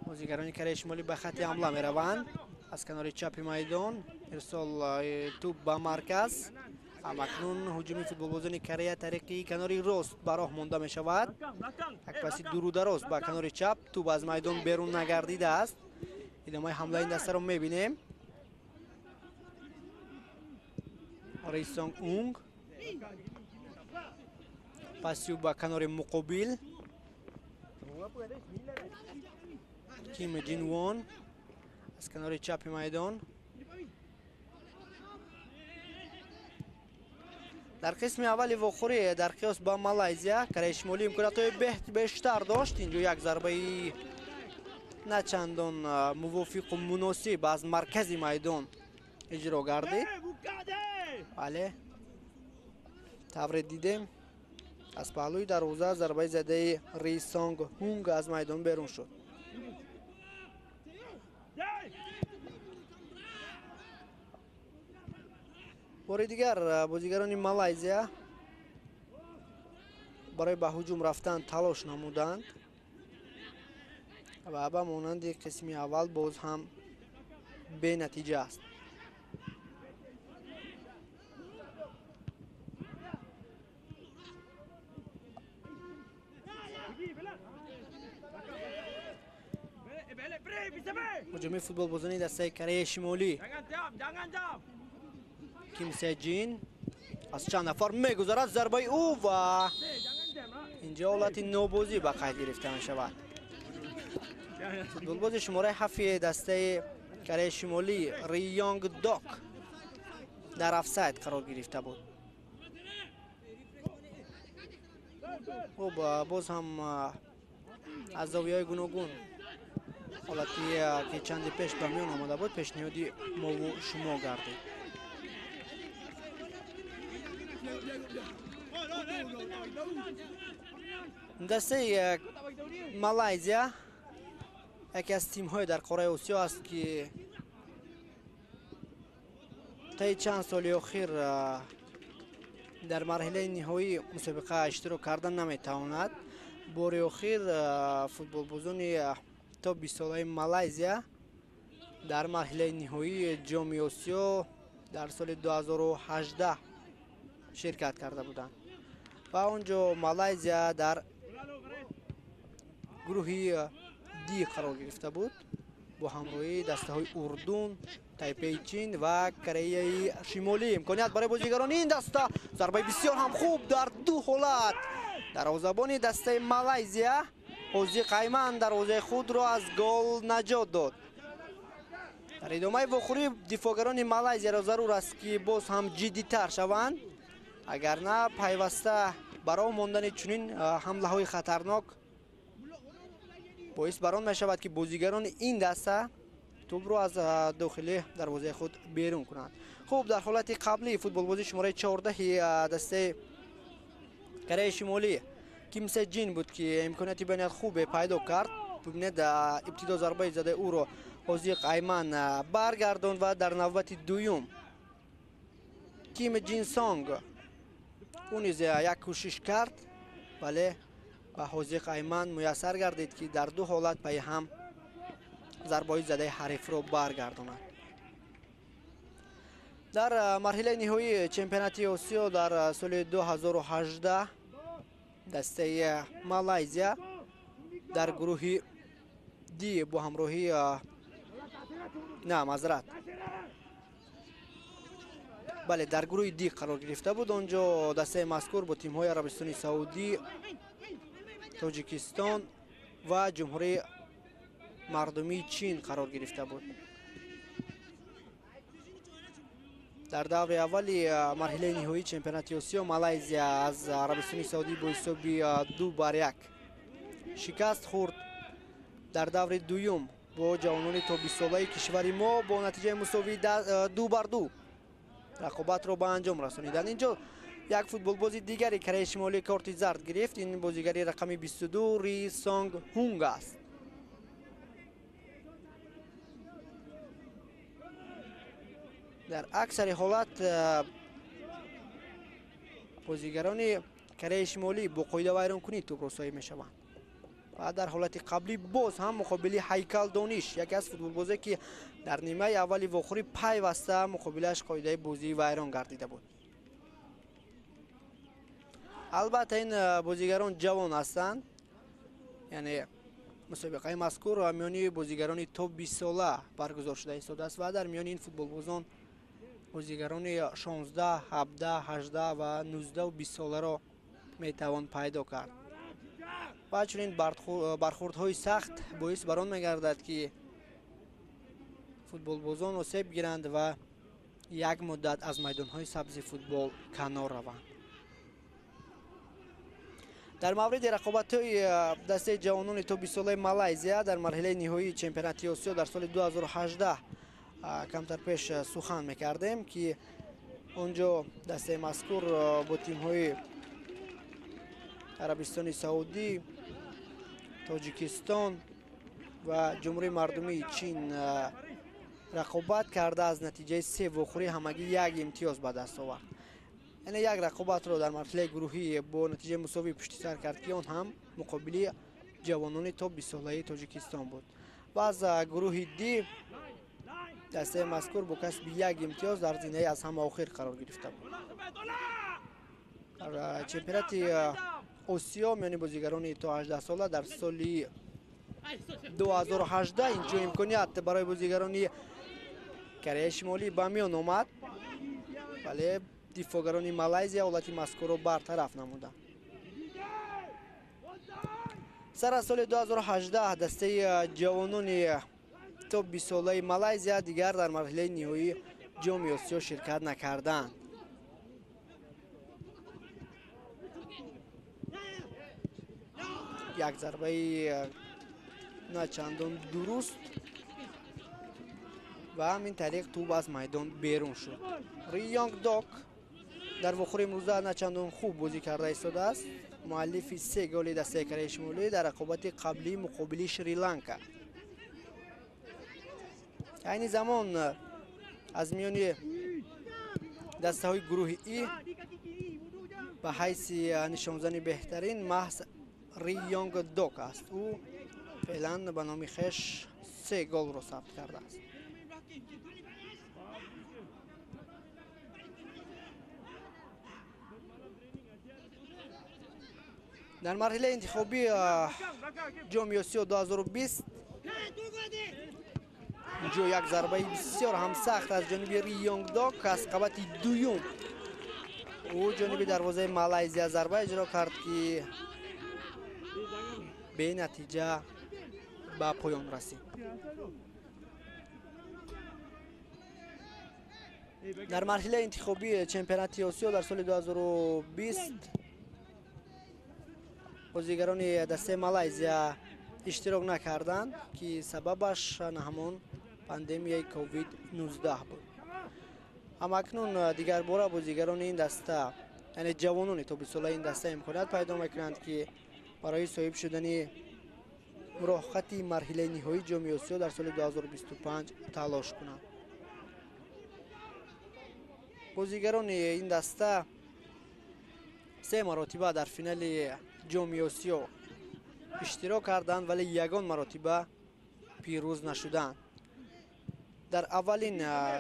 Бозигарони Кореяи Шимолӣ ба хатти ҳамла мераванд. Аз канори чапи майдон ирсол тӯб ба марказ. Акнун ҳуҷуми футболбозони Корея тариқи канори рост ба роҳ монда мешавад. Як паси дуру дароз ба канори чап, тӯб аз майдон берун нагардидааст. Идомаи ҳамлаи ин дастаро мебинем. Ри Сонг Унг паси ба канори муқобил. Ким Ҷин Вон аз канори чапи майдон. Дар қисми аввали вохӯрӣ дар қиёс ба Малайзия Кореяи Шимолӣ имкониятҳои бештар дошт. Инҷо як зарбаи на чандон мувофиқу муносиб аз маркази майдон иҷро гардид. Бале, тавре дидем, аз паҳлӯи дарвоза зарбаи задаи Ри Сонг Ҳунг аз майдон берун шуд. Бори дигар бозигарони Малайзия барои ба ҳуҷум рафтан талош намуданд ва ба монанди қисми аввал боз ҳам бенатиҷа аст. Ҳуҷуми футболбозони дастаи Кореяи Шимолӣ. Ким Се Ҷин аз чанд нафар мегузарад, зарбаи ӯ ва инҷо ҳолати нобозӣ ба қайд гирифта мешавад. Футболбози шумораи ҳафти дастаи Кореяи Шимолӣ Ри Йонг Док дар офсайд қарор гирифта буд. Хуб, боз ҳам аз зовияҳои гуногун ҳолате ки чанде пеш ба миён омада буд пешниҳоди мову шумо гардид. Дастаи Малайзия яке аз тимҳои дар қораи Осиё аст, ки таи чанд соли охир дар марҳилаи ниҳоии мусобиқа иштирок карда наметавонад. Бори охир футболбозони то 20-солаи Малайзия дар марҳилаи ниҳоии ҷоми Осиё дар соли 2018 ширкат карда буданд ва он ҷо Малайзия дар гурӯҳи Ди қарор гирифта буд бо ҳамроҳии дастаҳои Урдун, Тайпеи Чин ва Кореяи Шимолӣ. Имконият барои бозигарони ин даста, зарбаи бисёр ҳам хуб дар ду ҳолат. Дарвозабони дастаи Малайзия Ҳозиқ Айман дарвозаи худро аз гол наҷот дод. Дар идомаи вохӯрӣ дифоъгарони Малайзияро зарур аст, ки боз ҳам ҷиддитар шаванд, агар на пайваста ба роҳ мондани чунин ҳамлаҳои хатарнок боис бар он мешавад, ки бозигарони ин даста тӯбро аз дохили дарвозаи худ берун кунанд. Хуб, дар ҳолати қаблӣ футболбози шумораи 14 дастаи Кореяи Шимолӣ Ким Се Ҷин буд, ки имконияти бениҳоят хубе пайдо кард. Бибинед, ибтидо зарбаи задаи ӯро Ҳозиқ Айман баргардонд ва дар навбати дуюм Ким Ҷин Сонг ӯ низ як кӯшиш кард, вале ба Ҳозиқ Айман муяссар гардид, ки дар ду ҳолат пайи ҳам зарбаҳои задаи ҳарифро баргардонад. Дар марҳилаи ниҳоии чемпионати Осиё дар соли 2018 дастаи Малайзия дар гурӯҳи Ди бо ҳамроҳии на, мазрат, бале, дар гурӯҳи Ди қарор гирифта буд. Он ҷо дастаи мазкур бо тимҳои Арабистони Саудӣ, Тоҷикистон ва Ҷумҳурии Мардумии Чин қарор гирифта буд. Дар даври аввали марҳилаи ниҳоии чемпионати Осиё Малайзия аз Арабистони Саудӣ бо ҳисоби 2-1 шикаст хӯрд. Дар даври дуюм бо ҷавонони то 20-солаи кишвари мо бо натиҷаи мусовии 2-2 рақобатро ба анҷом расониданд. Инҷо як футболбози дигари Кореяи Шимолӣ корти зард гирифт. Ин бозигари рақами 22 Ри Сонг Ҳунг аст. Дар аксари ҳолат бозигарони Кореяи Шимолӣ бо қоидавайронкунӣ тӯбро соҳиб мешаванд ва дар ҳолати қаблӣ боз ҳам муқобили Ҳайкал Дониш, яке аз футболбозе, ки дар нимаи аввали вохӯрӣ пайваста муқобилаш қоидаи бозӣ вайрон гардида буд. Албатта ин бозигарон ҷавон ҳастанд, яъне мусобиқаи мазкур миёни бозигарони то 20 сола баргузор шуда истодааст ва дар миёни ин футболбозон бозигарони 16, 17, 18 ва 19 ва 20 соларо метавон пайдо кард. Ва чунин бархурдҳои сахт боис бар он мегардад, ки футболбозон осеб гиранд ва як муддат аз майдонҳои сабзи футбол канор раванд. Дар мавриди рақобатҳои дастаи ҷавонони то 20 солаи Малайзия дар марҳилаи ниҳоии чемпионати Осиё дар соли 2018 камтар пеш сухан мекардем, ки он ҷо дастаи мазкур бо тимҳои Арабистони Саудӣ, Тоҷикистон ва Ҷумҳурии Мардумии Чин рақобат карда, аз натиҷаи се вохӯрӣ ҳамагӣ як имтиёз ба даст овард. Яъне як рақобатро дар марҳилаи гурӯҳӣ бо натиҷаи мусовӣ пушти сар кард, ки он ҳам муқобили ҷавонони то 20 солаи Тоҷикистон буд. Ва аз гурӯҳи Д дастаи мазкур бо касби як имтиёз дар зинаи аз ҳама охир қарор гирифта буд. Дар чемпионати Осиё миёни бозигарони то 18 сола дар соли 2018 инҷо имконият барои бозигарони Кореяи Шимолӣ ба миён омад, вале дифоъгарони Малайзия ҳолати мазкурро бартараф намуданд. Сар аз соли 2018 дастаи ҷавонони то 20 солаи Малайзия дигар дар марҳилаи ниҳоии ҷоми Осиё ширкат накарданд. Як зарбаи начандон дуруст ва ҳамин тариқ тӯб аз майдон берун шуд. Ри Йонг Док дар вохӯри имрӯза начандон хуб бозӣ карда истодааст. Муаллифи се голи дастаи Кореяи Шимолӣ дар рақобати қаблии муқобили Шри-Ланка. Айни замон аз миёни дастаҳои гурӯҳи И ба ҳайси нишонзани беҳтарин маҳз Ри Йонг Док аст. Ӯ феълан ба номи хеш се голро сабт кардааст. Дар марҳилаи интихобии ҷоми Осиё 2020 инҷо як зарбаи бисёр ҳам сахт аз ҷониби Ри Йонг Док аз қабати дуюм ӯ ҷониби дарвозаи Малайзия зарба иҷро кард, ки бенатиҷа ба поён расид. Дар марҳилаи интихобии чемпионати Осиё дар соли 2020 бозигарони дастаи Малайзия иштирок накарданд, ки сабабаш ҳамон пандемияи COVID-19 буд. Ҳамакнун дигарбора бозигарони ин даста, яъне ҷавонони то 20 солаи ин даста имконият пайдо мекунанд, ки барои соҳиб шудани муроҳхати марҳилаи ниҳоии ҷоми Осиё дар соли 2025 талош кунанд. Бозигарони ин даста се маротиба дар финали ҷоми Осиё иштирок карданд, вале ягон маротиба пирӯз нашуданд. Дар аввалин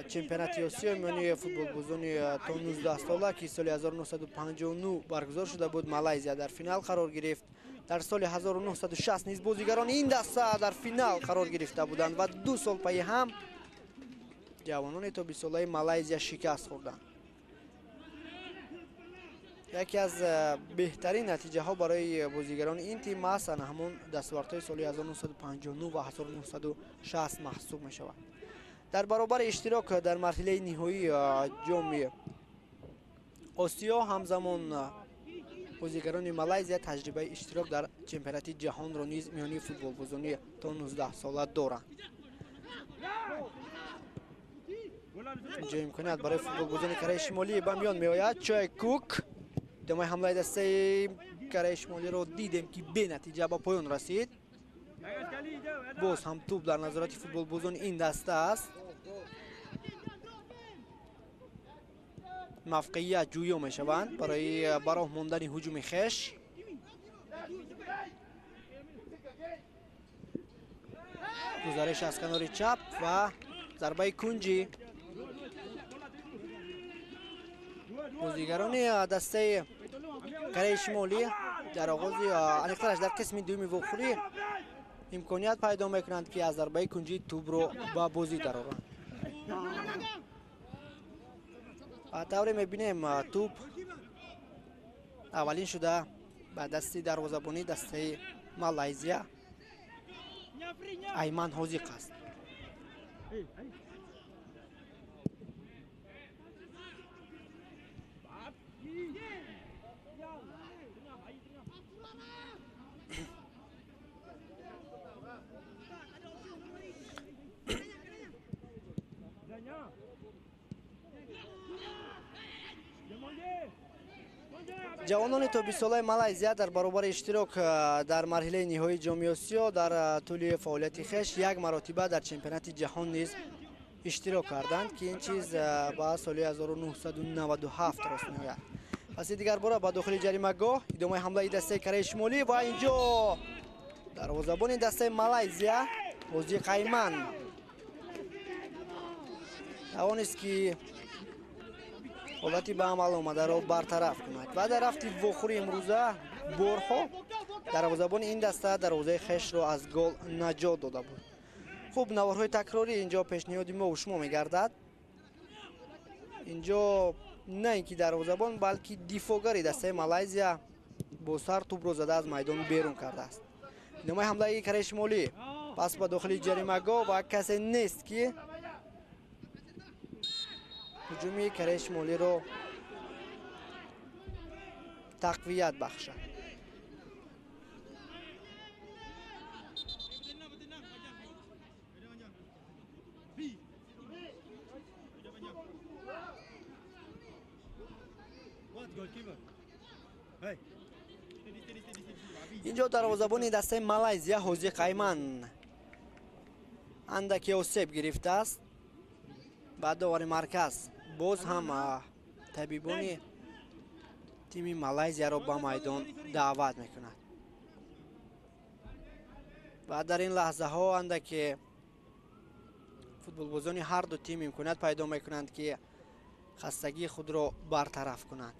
чемпионати Осиё миёни футболбозони то 19 сола, ки соли 1959 баргузор шуда буд, Малайзия дар финал қарор гирифт. Дар соли 1960 низ бозигарони ин даста дар финал қарор гирифта буданд ва ду сол пайи ҳам ҷавонони то 20 солаи Малайзия шикаст хӯрданд. Яке аз беҳтарин натиҷаҳо барои бозигарони ин тим маҳз ҳамон дастовардҳои соли 1959 ва 1960 маҳсуб мешавад. Дар баробари иштирок дар марҳилаи ниҳоии ҷоми Осиё ҳамзамон бозигарони Малайзия таҷрибаи иштирок дар чемпионати ҷаҳонро низ миёни футболбозони то 19 сола доранд. Инҷо имконият барои футболбозони Кореяи Шимолӣ ба миён меояд. Чой Кук идомаи ҳамлаи дастаи Кореяи Шимолиро дидем, ки бенатиҷа ба поён расид. Боз ҳам тӯб дар назорати футболбозони ин даста аст. Мавқеият ҷӯё мешаванд барои ба роҳ мондани ҳуҷуми хеш. Гузариш аз канори чап ва зарбаи кунҷӣ. Бозигарони дастаи Кореяи Шимолӣ дар оғози аниқтараш дар қисми дуюми вохӯрӣ имконият пайдо мекунанд, ки аз зарбаи кунҷии тӯбро ба бозӣ дароранд. Ба тавре мебинем, тӯб аввалин шуда ба дасти дарвозабонии дастаи Малайзия Айман Ҳозиқ аст. Ҷавонони то 20-солаи Малайзия дар баробари иштирок дар марҳилаи ниҳоии Ҷоми Осиё дар тӯли фаъолияти хеш як маротиба дар чемпионати ҷаҳон низ иштирок карданд, ки ин чиз ба соли 1997 рост меояд. Паси дигар бора ба дохили ҷаримагоҳ идомаи ҳамлаи дастаи Кореяи Шимолӣ ва инҷо дарвозабони дастаи Малайзия Ҳозиқ Айман тавонист, ки ҳолати ба амал омадаро бартараф кунад ва дар рафти вохӯри имрӯза борҳо дарвозабони ин даста дарвозаи хешро аз гол наҷот дода буд. Хуб, наворҳои такрорӣ инҷо пешниҳоди мо шумо мегардад. Инҷо на ин ки дарвозабон, балки дифоъгари дастаи Малайзия бо сар тӯбро зада аз майдон берун кардааст. Идомаи ҳамлаи Кореяи Шимолӣ пас ба дохили ҷаримагоҳ ва касе нест, ки ҳуҷуми Кореяи Шимолиро тақвият бахшад. Инҷо дарвозабони дастаи Малайзия Ҳозиқ Айман андаке осеб гирифтааст. Ба довари марказ боз ҳам табибони тими Малайзияро ба майдон даъват мекунад ва дар ин лаҳзаҳо андаке футболбозони ҳар ду тим имконият пайдо мекунанд, ки хастагии худро бартараф кунанд.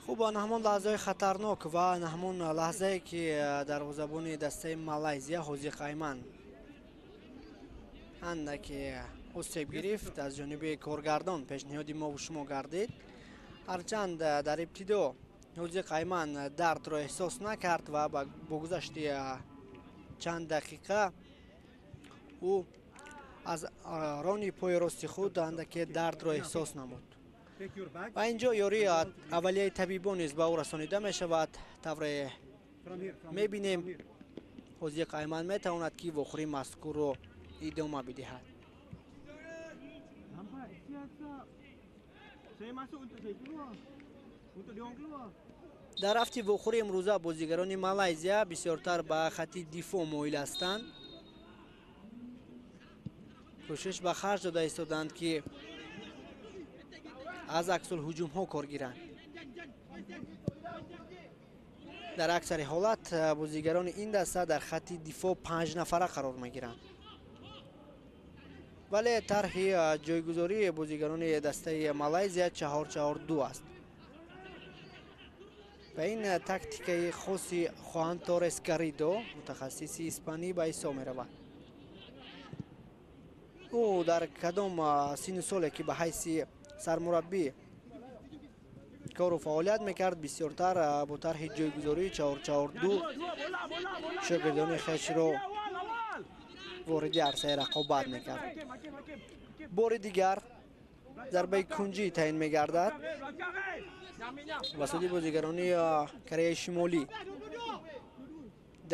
Хуб, ҳамон лаҳзаҳои хатарнок ва ҳамон лаҳзае, ки дарвозабони дастаи Малайзия Ҳозиқ Айман андаке осеб гирифт аз ҷониби коргардон пешниҳоди мо шумо гардид. Ҳарчанд дар ибтидо Ҳозиқ Айман дардро эҳсос накард ва бо гузашти чанд дақиқа ӯ аз рони пои рости худ андаке дардро эҳсос намуд. Ва инҷо ёрии аввалияи табибон низ ба ӯ расонида мешавад. Тавре мебинем, Ҳозиқ Айман метавонад, ки вохӯрии мазкурро идома бидиҳад. Дар рафти вохӯри имрӯза бозигарони Малайзия бисёртар ба хатти дифоъ моил ҳастанд. Кӯшиш ба харҷ дода истоданд, ки аз аксулҳуҷумҳо кор гиранд. Дар аксари ҳолат бозигарони ин даста дар хатти дифоъ 5 нафара қарор мегиранд, вале тарҳи ҷойгузории бозигарони дастаи Малайзия 4-4-2 аст ва ин тактикаи хоси Хуан Торрес Гаридо, мутахассиси испанӣ, ба ҳисоб меравад. Ӯ дар кадом синну соле ки ба ҳайси сармураббӣ кору фаъолият мекард, бисёртар бо тарҳи ҷойгузории 4-4-2 шогирдони хешро вориди арсаи рақобат мекард. Бори дигар зарбаи кунҷӣ таъин мегардад ба суди бозигарони Кореяи Шимолӣ.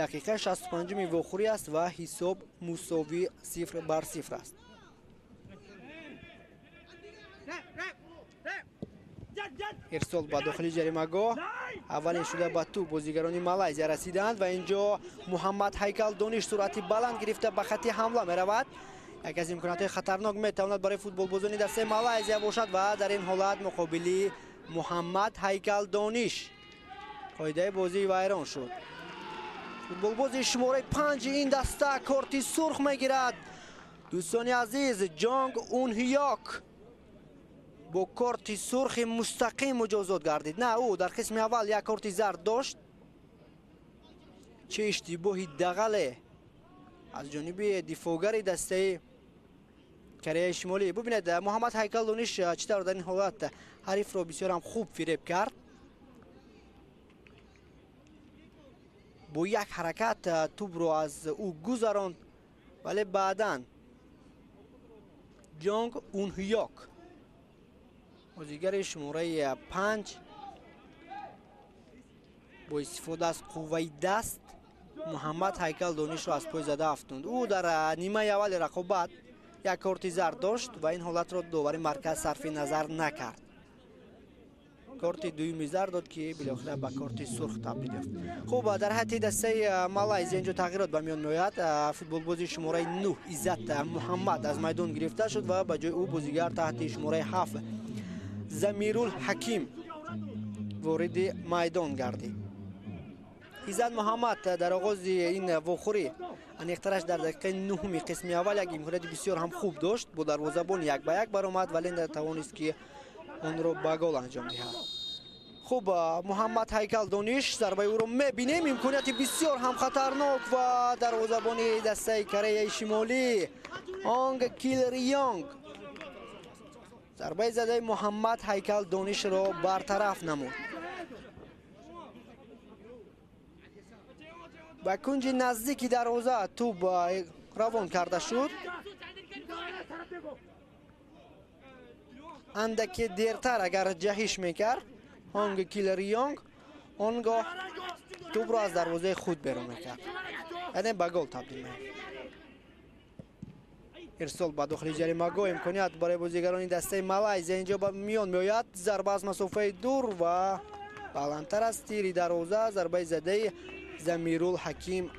Дақиқаи 65-уми вохӯрӣ аст ва ҳисоб мусовӣ 0-0 аст. Ирсол ба дохили ҷаримагоҳ. Аввалин шуда ба тӯб бозигарони Малайзия расиданд ва инҷо Муҳаммад Ҳайкал Дониш суръати баланд гирифта ба хати ҳамла меравад. Яке аз имкониятҳои хатарнок метавонад барои футболбозони дастаи Малайзия бошад ва дар ин ҳолат муқобили Муҳаммад Ҳайкал Дониш қоидаи бозӣ вайрон шуд. Футболбози шумораи 5 ин даста корти сурх мегирад. Дӯстони азиз, Ҷонг Ун Ҳиёк бо корти сурхи мустақим муҷозот гардид. На, ӯ дар қисми аввал як корти зард дошт. Чӣ иштибоҳи дағале аз ҷониби дифоъгари дастаи Кореяи Шимолӣ. Бубинед, Муҳаммад Ҳайкал Дониш чӣ тавр дар ин ҳолат ҳарифро бисёр ҳам хуб фиреб кард. Бо як ҳаракат тӯбро аз ӯ гузаронд, вале баъдан Ҷонг Ун Ҳиёк, бозигари шумораи 5, бо истифода аз қувваи даст Муҳаммад Ҳайкал Донишро аз пой зада афтонд. Ӯ дар нимаи аввали рақобат як корти зард дошт ва ин ҳолатро довари марказ сарфи назар накард. Корти дуюми зард дод, ки билохира ба корти сурх табдил ёфт. Хуб, дар ҳайати дастаи Малайзия инҷо тағйирот ба миён меояд. Футболбози шумораи 9 Иззат Муҳаммад аз майдон гирифта шуд ва ба ҷои ӯ бозигар таҳти шумораи 7 Замирул Ҳаким вориди майдон гардид. Иззат Муҳаммад дар оғози ин вохӯрӣ, аниқтараш дар дақиқаи 9-уми қисми аввал, як имконияти бисёр ҳам хуб дошт. Бо дарвозабон як ба як баромад, вале натавонист, ки онро ба гол анҷом диҳад. Хуб, Муҳаммад Ҳайкал Дониш зарбаи ӯро мебинем. Имконияти бисёр ҳам хатарнок ва дарвозабони дастаи Кореяи Шимолӣ Онг Кил Рионг зарбаи задаи Муҳаммад Ҳайкал Донишро бартараф намуд. Ба кунҷи наздики дарвоза тӯб равон карда шуд. Андаке дертар агар ҷаҳиш мекард Ҳонг Кил Рионг, он гоҳ тӯбро аз дарвозаи худ берун мекард, яъне ба гол табдил меёфт. Ирсол ба дохили ҷаримагоҳ, имконият барои бозигарони дастаи Малайзия инҷо ба миён меояд. Зарба аз масофаи дур ва баландтар аз тири дарвоза, зарбаи задаи Замирул Ҳаким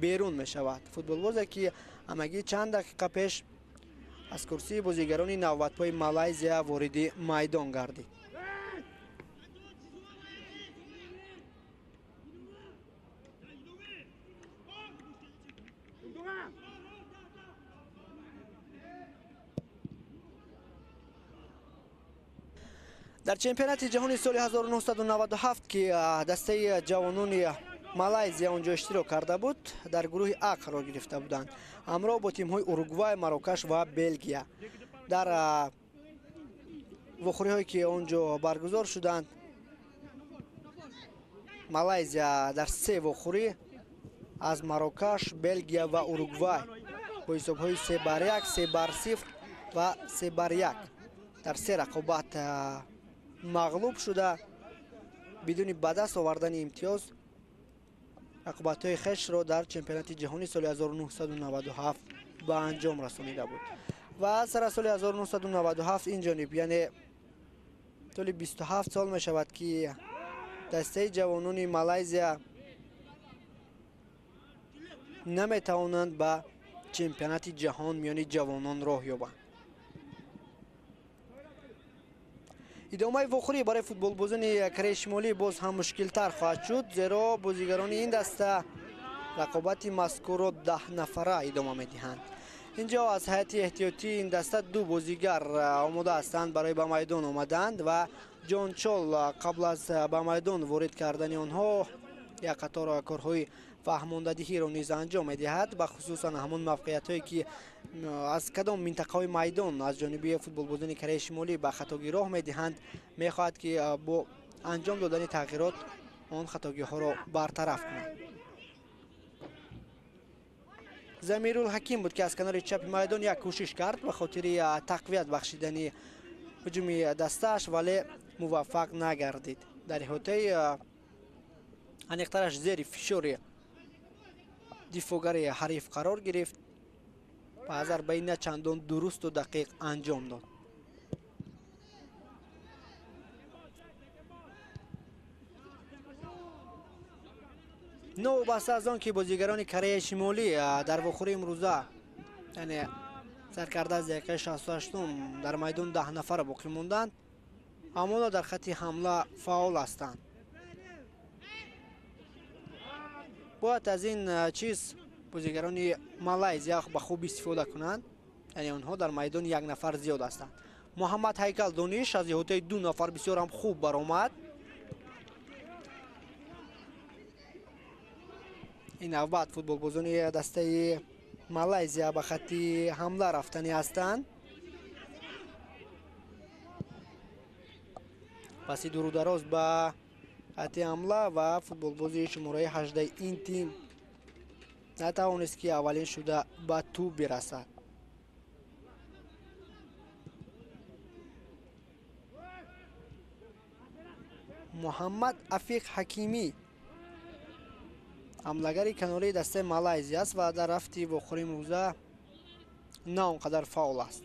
берун мешавад. Футболбозе, ки ҳамагӣ чанд дақиқа пеш аз курсии бозигарони навбатпои Малайзия вориди майдон гардид. Дар чемпионати ҷаҳони соли 1997, ки дастаи ҷавонони Малайзия онҷо иштирок карда буд, дар гурӯҳи А қарор гирифта буданд ҳамроҳ бо тимҳои Уругвай, Марокаш ва Белгия. Дар вохӯриҳое, ки онҷо баргузор шуданд, Малайзия дар 3 вохӯрӣ аз Марокаш, Белгия ва Уругвай бо ҳисобҳои 3-1, 3-0 ва 3-1 дар 3 рақобат мағлуб шуда, бидуни ба даст овардани имтиёз рақобатҳои хешро дар чемпионати ҷаҳони соли 1997 ба анҷом расонида буд. Ва сар аз соли 1997 ин ҷониб, яъне тӯли 27 сол мешавад, ки дастаи ҷавонони Малайзия наметавонанд ба чемпионати ҷаҳон миёни ҷавонон роҳ ёбанд. Идомаи вохӯрӣ барои футболбозони Кореяи Шимолӣ боз ҳам мушкилтар хоҳад шуд, зеро бозигарони ин даста рақобати мазкурро 10 нафара идома медиҳанд. Инҷо аз ҳайати эҳтиётии ин даста 2 бозигар омода ҳастанд барои ба майдон омаданд ва Ҷон Чол қабл аз ба майдон ворид кардани онҳо як қатор корҳои фаҳмондадиҳиро низ анҷом медиҳад, ба хусусан ҳамон мавқеиятҳое, ки аз кадом минтақаҳои майдон аз ҷониби футболбозони Кореяи Шимолӣ ба хатогӣ роҳ медиҳанд. Мехоҳад, ки бо анҷом додани тағйирот он хатогиҳоро бартараф кунад. Замирул Ҳаким буд, ки аз канори чапи майдон як кӯшиш кард ба хотири тақвият бахшидани ҳуҷуми дастааш, вале муваффақ нагардид. Дар иҳотаи, аниқтараш зери фишори дифоъгари ҳариф қарор гирифт ва зарбаи на чандон дурусту дақиқ анҷом дод. Новобаста аз он ки бозигарони Кореяи Шимолӣ дар вохӯрии имрӯза, яъне сар карда аз дақиқаи 68 дар майдон 10 нафар боқӣ монданд, аммо дар хатти ҳамла фаъол ҳастанд. Бояд аз ин чиз бозигарони Малайзия ба хуб истифода кунанд, яъне онҳо дар майдон як нафар зиёд ҳастанд. Муҳаммад Ҳайкал Дониш аз иҳотаи 2 нафар бисёр ҳам хуб баромад. Ин навбат футболбозони дастаи Малайзия ба хатти ҳамла рафтанӣ ҳастанд. Паси дуру дароз ба хатти ҳамла ва футболбози шумораи 18 ин тим натавонист ки аввалин шуда ба тӯб бирасад. Муҳаммад Афиқ Ҳакимӣ ҳамлагари канории дастаи Малайзия аст ва дар рафти вохӯрии имрӯза на он қадар фаъол аст.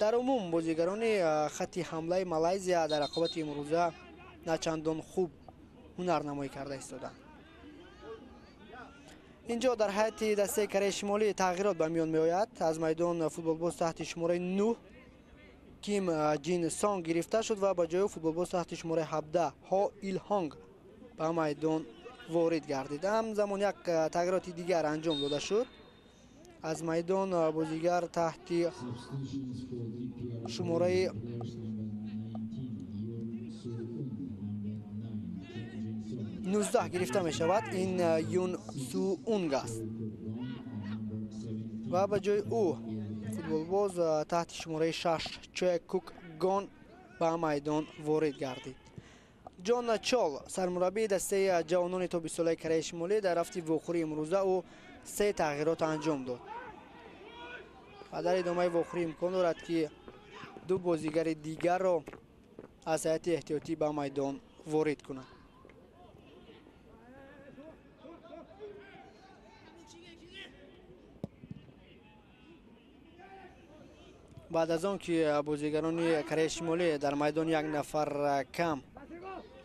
Дар умум бозигарони хатти ҳамлаи Малайзия дар рақобати имрӯза на чандон хуб ҳунарнамоӣ карда истоданд. Инҷо дар ҳайати дастаи Кореяи Шимолӣ тағйирот ба миён меояд. Аз майдон футболбоз таҳти шумораи 9 Ким Ҷин Сонг гирифта шуд ва ба ҷои футболбоз таҳти шумораи 17 Ҳо Ил Ҳонг ба майдон ворид гардид. Ҳамзамон як тағйироти дигар анҷом дода шуд. Аз майдон бозигар таҳти шумораи 19 гирифта мешавад. Ин Юн Су Унг аст ва ба ҷои ӯ футболбоз таҳти шумораи 6 Чоe Кук Гон ба майдон ворид гардид. Ҷон Чол сармураббии дастаи ҷавонони то 20 солаи Кореяи Шимолӣ дар рафти вохӯрии имрӯза ӯ 3 тағйирот анҷом дод ва дар идомаи вохӯрӣ имкон дорад ки 2 бозигари дигарро аз ҳайати эҳтиётӣ ба майдон ворид кунад. Баъд аз он ки бозигарони Кореяи Шимолӣ дар майдон як нафар кам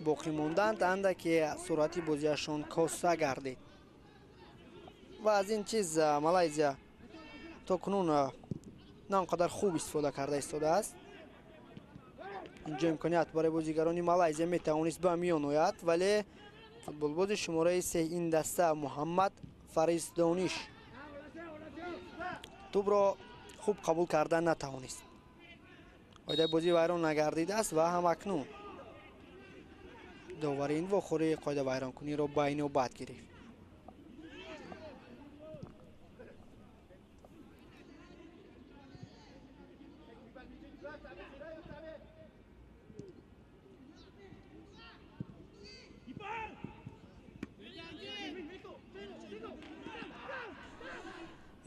боқӣ монданд, андаке суръати бозиашон коста гардид ва аз ин чиз Малайзия то кунун на он қадар хуб истифода карда истодааст. Инҷо имконият барои бозигарони Малайзия метавонист ба миён ояд, вале футболбози шумораи 3 ин даста Муҳаммад Фарис Дониш тӯбро хуб қабул карда натавонист. Қоидаи бозӣ вайрон нагардидааст ва ҳамакнун довари ин вохӯрӣ қоида вайронкуниро ба инобат гирифт.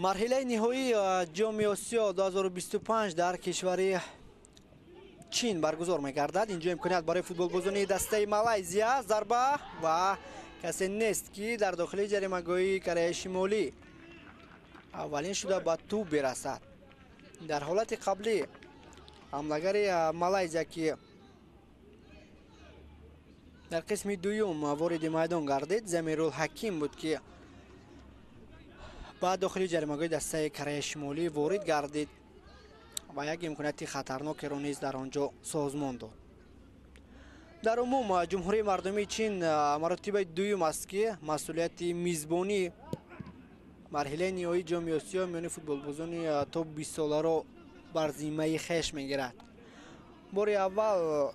Марҳилаи ниҳоии Ҷоми Осиё 2025 дар кишвари Чин баргузор мегардад. Инҷо имконият барои футболбозони дастаи Малайзия, зарба ва касе нест ки дар дохили ҷаримагоҳи Кореяи Шимолӣ аввалин шуда ба тӯб бирасад. Дар ҳолати қаблӣ ҳамлагари Малайзия ки дар қисми дуюм вориди майдон гардид, Замирул Ҳаким буд ки ба дохили ҷаримагоҳи дастаи Кореяи Шимолӣ ворид гардид ва як имконияти хатарнокеро низ дар он ҷо созмон дод. Дар умум Ҷумҳурии Мардумии Чин маротибаи дуюм аст ки масъулияти мизбонӣ марҳилаи ниҳоии Ҷоми Осиё миёни футболбозони то 20 соларо бар зиммаи хеш мегирад. Бори аввал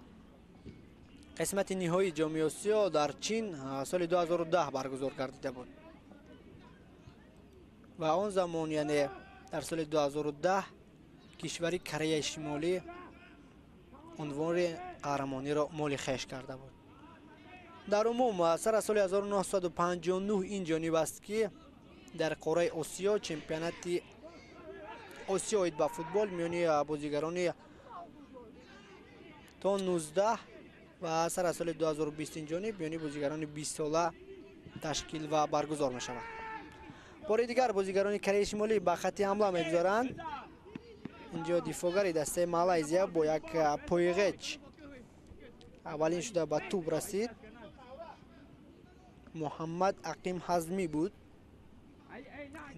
қисмати ниҳоии Ҷоми Осиё дар Чин соли 2010 баргузор гардида буд ва он замон, яъне дар соли 2010, кишвари Кореяи Шимолӣ унвони қаҳрамониро моли хеш карда буд. Дар умум сар аз соли 1959 ин ҷониб аст ки дар қораи Осиё чемпионати Осиё оид ба футбол миёни бозигарони то 19 ва сар аз соли 2020 ин ҷониб миёни бозигарони 20 сола ташкил ва баргузор мешавад. Бори дигар бозигарони Кореяи Шимолӣ ба хатти ҳамла мегузоранд. Инҷо дифоъгари дастаи Малайзия бо як пойғеч аввалин шуда ба тӯб расид. Муҳаммад Ақим Ҳазмӣ буд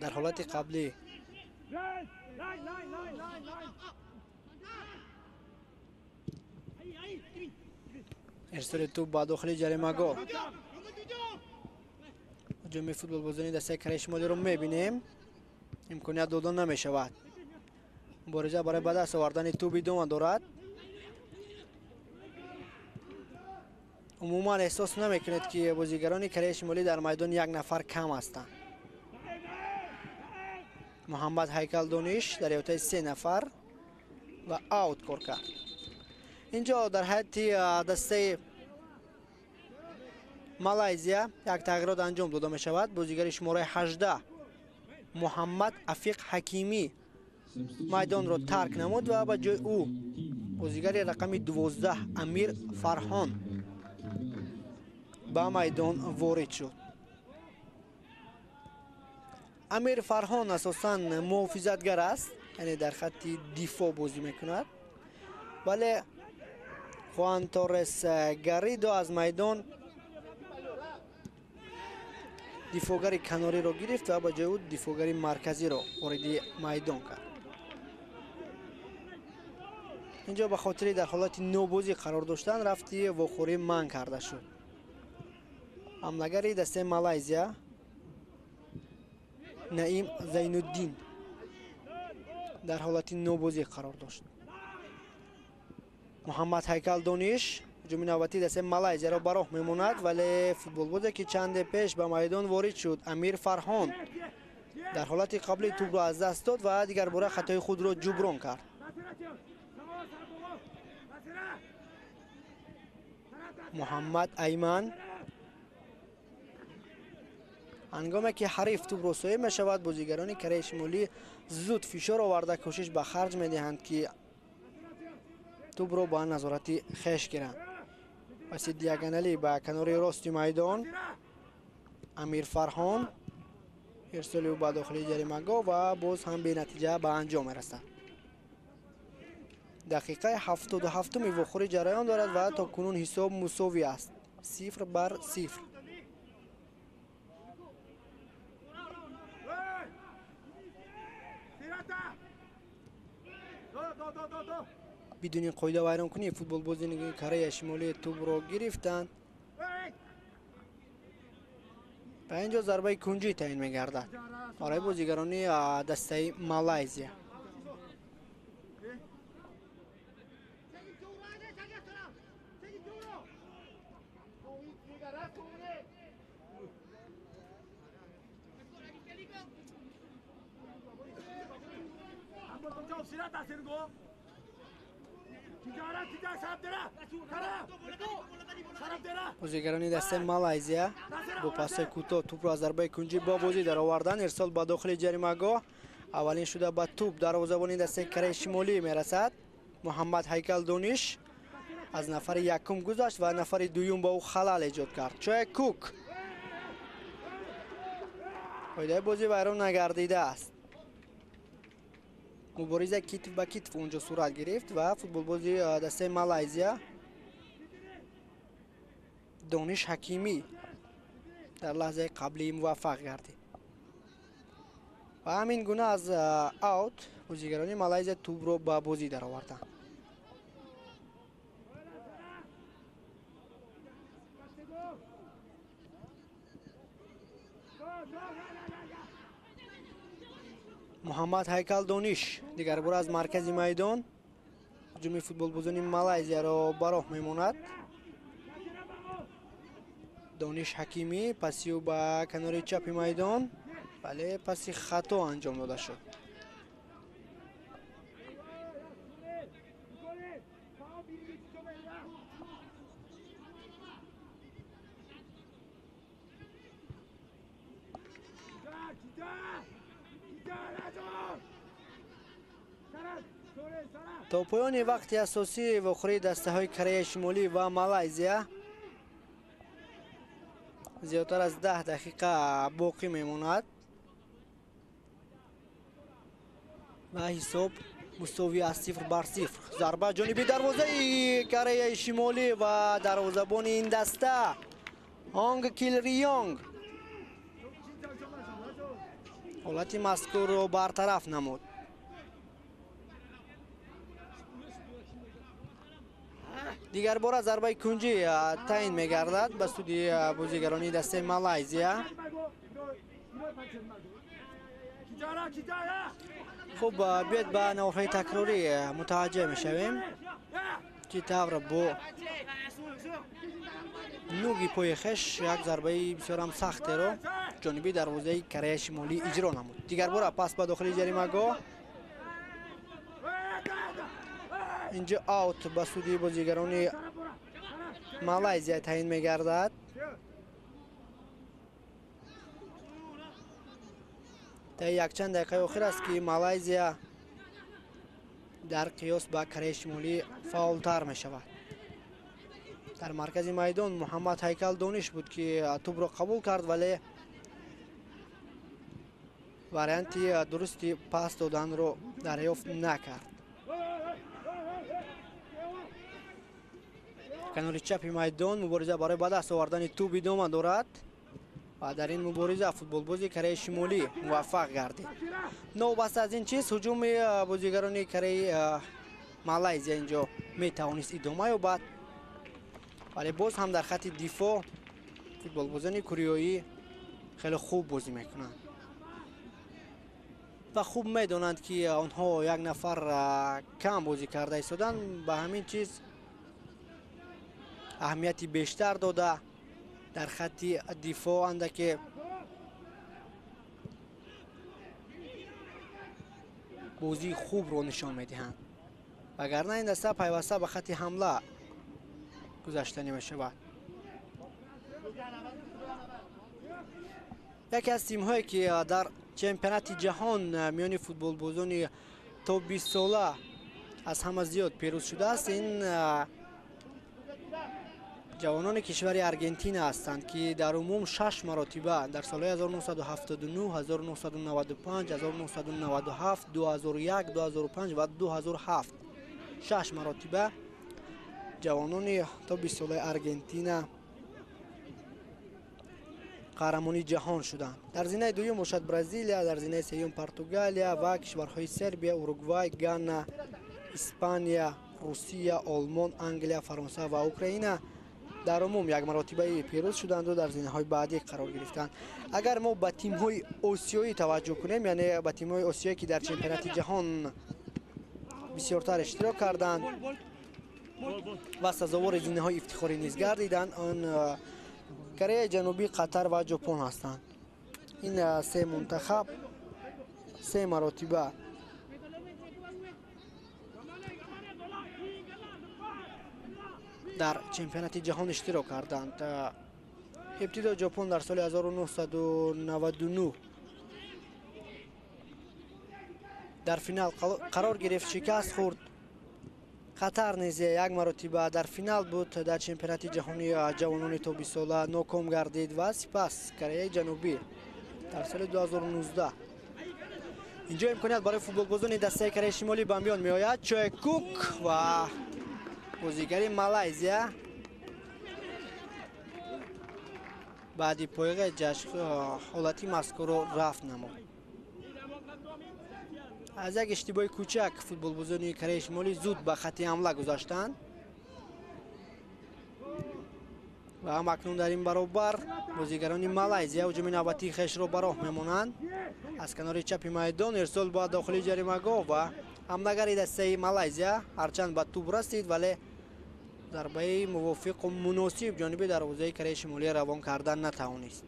дар ҳолати қаблӣ. Ирсоли тӯб ба дохили ҷаримагоҳ. Ҳуҷуми футболбозони дастаи Кореяи Шимолиро мебинем. Имконият дода намешавад. Мубориза барои ба даст овардани тӯб идома дорад. Умуман эҳсос намекунед, ки бозигарони Кореяи Шимолӣ дар майдон як нафар кам ҳастанд. Муҳаммад Ҳайкал Дониш дар иҳотаи се нафар ва аут кор кард. Инҷо дар ҳайати дастаи Малайзия як тағйирот анҷом дода мешавад. Бозигари шумораи 18 Муҳаммад Афиқ Ҳакимӣ майдонро тарк намуд ва ба ҷои ӯ бозигари рақами 12 Амир Фарҳон ба майдон ворид шуд. Амир Фарҳон асосан муҳофизатгар аст, яъне дар хатти дифоъ бозӣ мекунад, вале Хуан Торрес Гаридо аз майдон дифоъгари канориро гирифт ва ба ҷои ӯ дифоъгари марказиро вориди майдон кард. Инҷо ба хотири дар ҳолати нобозӣ қарор доштан рафти вохӯрӣ манъ карда шуд. Ҳамлагари дастаи Малайзия Наим Зайнуддин дар ҳолати нобозӣ қарор дошт. Муҳаммад Ҳайкал Дониш ҳуҷуми навбатии дастаи Малайзияро ба роҳ мемонад, вале футболбозе, ки чанде пеш ба майдон ворид шуд, Амир Фарҳон дар ҳолати қаблӣ тӯбро аз даст дод ва дигарбора хатои худро ҷуброн кард. Муҳаммад Айман ҳангоме ки ҳариф тӯбро соҳиб мешавад, бозигарони Кореяи Шимолӣ зуд фишор оварда кӯшиш ба харҷ медиҳанд, ки тӯбро ба назорати хеш гиранд. Паси диагоналӣ ба канори рости майдон Амир Фарҳон, ирсоли ӯ ба дохили ҷаримагоҳ ва боз ҳам бенатиҷа ба анҷом мерасад. Дақиқаи 77-уми вохӯрӣ ҷараён дорад ва то кунун ҳисоб мусовӣ аст, 0-0. Бидуни қоида вайронкунӣ футболбозони Кореяи Шимолӣ тӯбро гирифтанд ва инҷо зарбаи кунҷӣ таъин мегардад барои бозигарони дастаи Малайзия. Бозигарони дастаи Малайзия бо пасҳои кӯтоҳ тӯбро аз зарбаи кунҷӣ ба бозӣ дароварданд. Ирсол ба дохили ҷаримагоҳ, аввалин шуда ба тӯб дарвозабони дастаи Кореяи Шимолӣ мерасад. Муҳаммад Ҳайкал Дониш аз нафари якум гузашт ва нафари дуюм ба ӯ халал эҷод кард. Чоя Кук қоидаи бозӣ вайрон нагардидааст. Мубориза китф ба китф онҷо сурат гирифт ва футболбози дастаи Малайзия Дониш Ҳакимӣ дар лаҳзаи қаблӣ муваффақ гардид ва ҳамин гуна аз аут бозигарони Малайзия тӯбро ба бозӣ дароварданд. Муҳаммад Ҳайкал Дониш дигарбора аз маркази майдон ҳуҷуми футболбозони Малайзияро ба роҳ мемонад. Дониш Ҳакимӣ паси ӯ ба канори чапи майдон, вале паси хато анҷом дода шуд. То поёни вақти асосии вохӯрии дастаҳои Кореяи Шимолӣ ва Малайзия зиёдтар аз 10 дақиқа боқӣ мемонад ва ҳисоб мусовӣ аз 0-0. Зарба ҷониби дарвозаи Кореяи Шимолӣ ва дарвозабони ин даста Ҳонг Кил Рионг ҳолати мазкурро бартараф намуд. Дигар бора зарбаи кунҷӣ таъин мегардад ба суди бозигарони дастаи Малайзия. Хуб, биёед ба наворҳои такрорӣ мутаваҷҷеҳ мешавем, чӣ тавр бо нуги пои хеш як зарбаи бисёрам сахтеро ҷониби дарвозаи Кореяи Шимолӣ иҷро намуд. Дигар бора пас ба дохили ҷаримагоҳ. Инҷо аут ба суди бозигарони Малайзия таъин мегардад. Дар якчанд дақиқаи охир аст, ки Малайзия дар қиёс ба Кореяи Шимолӣ фаъолтар мешавад. Дар маркази майдон Муҳаммад Ҳайкал Дониш буд, ки тӯбро қабул кард, вале варианти дурусти пас доданро дарёфт накард. Канори чапи майдон мубориза барои ба даст овардани тӯб идома дорад ва дар ин мубориза футболбози Кореяи Шимолӣ муваффақ гардид. Новобаста аз ин чиз, ҳуҷуми бозигарони Кореяи Малайзия инҷо метавонист идома ёбад, вале боз ҳам дар хатти дифоъ футболбозони кореоӣ хеле хуб бозӣ мекунанд ва хуб медонанд, ки онҳо як нафар кам бозӣ карда истоданд. Ба ҳамин чиз аҳамияти бештар дода дар хатти дифоъ андаке бозии хубро нишон медиҳанд, вагарна ин даста пайваста ба хатти ҳамла гузашта намешавад. Яке аз тимҳое, ки дар чемпионати ҷаҳон миёни футболбозони то 20 сола аз ҳама зиёд пирӯз шудааст, ин ҷавонони кишвари Аргентина ҳастанд, ки дар умум 6 маротиба дар солҳои 1979, 1995, 1997, 2001, 2005 ва 2007 6 маротиба ҷавонони то 20 солаи Аргентина қаҳрамони ҷаҳон шуданд. Дар зинаи дуюм бошад Бразилия, дар зинаи сеюм Португалия ва кишварҳои Сербия, Уругвай, Гана, Испания, Русия, Олмон, Англия, Фаронса ва Украина дар умум як маротибаи пирӯз шуданду дар зинаҳои баъдӣ қарор гирифтанд. Агар мо ба тимҳои осиёӣ таваҷҷӯҳ кунем, яъне ба тимҳои осиёӣ, ки дар чемпионати ҷаҳон бисёртар иштирок карданд ва сазовори зинаҳои ифтихорӣ низ гардиданд, он Кореяи Ҷанубӣ, Қатар ва Ҷопон ҳастанд. Ин се мунтахаб се маротиба дар чемпионати ҷаҳон иштирок карданд. Ибтидо Ҷопон дар соли 1999 дар финал қарор гирифт, шикаст хӯрд. Қатар низ як маротиба дар финал буд, дар чемпионати ҷаҳони ҷавонони то 20 сола ноком гардид ва сипас Кореяи Ҷанубӣ дар соли 2019. Инҷо имконият барои футболбозони дастаи Кореяи Шимолӣ ба миён меояд. Чоe Кук ва бозигари Малайзия баъди поиғаи ҷашн ҳолати мазкурро рафт намуд. Аз як иштибоҳи кӯчак футболбозони Кореяи Шимолӣ зуд ба хатти ҳамла гузаштанд ва ҳам акнун дар ин баробар бозигарони Малайзия ҳуҷуми навбатии хешро ба роҳ мемонанд. Аз канори чапи майдон ирсол ба дохили ҷаримагоҳ ва ҳамлагари дастаи Малайзия ҳарчанд ба тӯб расид, вале зарбаи мувофиқу муносиб ҷониби дарвозаи Кореяи Шимолӣ равон кардан натавонист.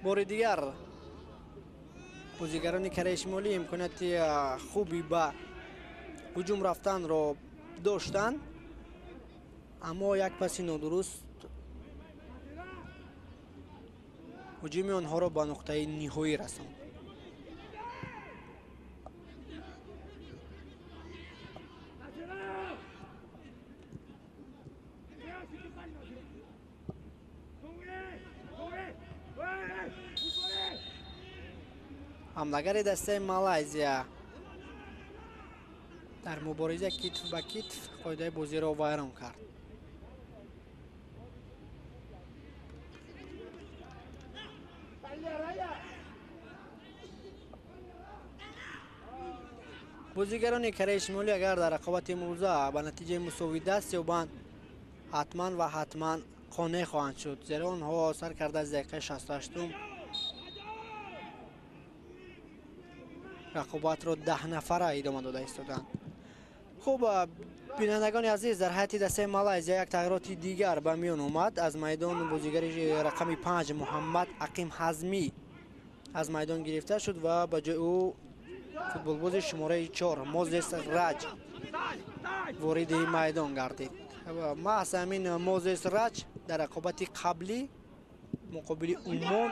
Бори дигар бозигарони Кореяи Шимолӣ имконияти хуби ба ҳуҷум рафтанро доштанд, аммо як паси нодуруст ҳуҷуми онҳоро ба нуқтаи ниҳоӣ расонд. Ҳамлагари дастаи Малайзия дар мубориза китф ба китф қоидаи бозиро вайрон кард. Бозигарони Кореяи Шимолӣ агар дар рақобати имрӯза ба натиҷаи мусовӣ даст ёбанд, ҳатман ва ҳатман қонеъ хоҳанд шуд, зеро онҳо сар карда аз дақиқаи 68-ум рақобатро 10 нафара идома дода истоданд. Хуб, бинандагони азиз, дар ҳайати дастаи Малайзия як тағйироти дигар ба миён омад. Аз майдон бозигари рақами 5 Муҳаммад Ақим Ҳазмӣ аз майдон гирифта шуд ва ба ҷои ӯ футболбози шумораи 4 Мозес Раҷ вориди майдон гардид. Маҳз ҳамин Мозес Раҷ дар рақобати қаблӣ муқобили Умон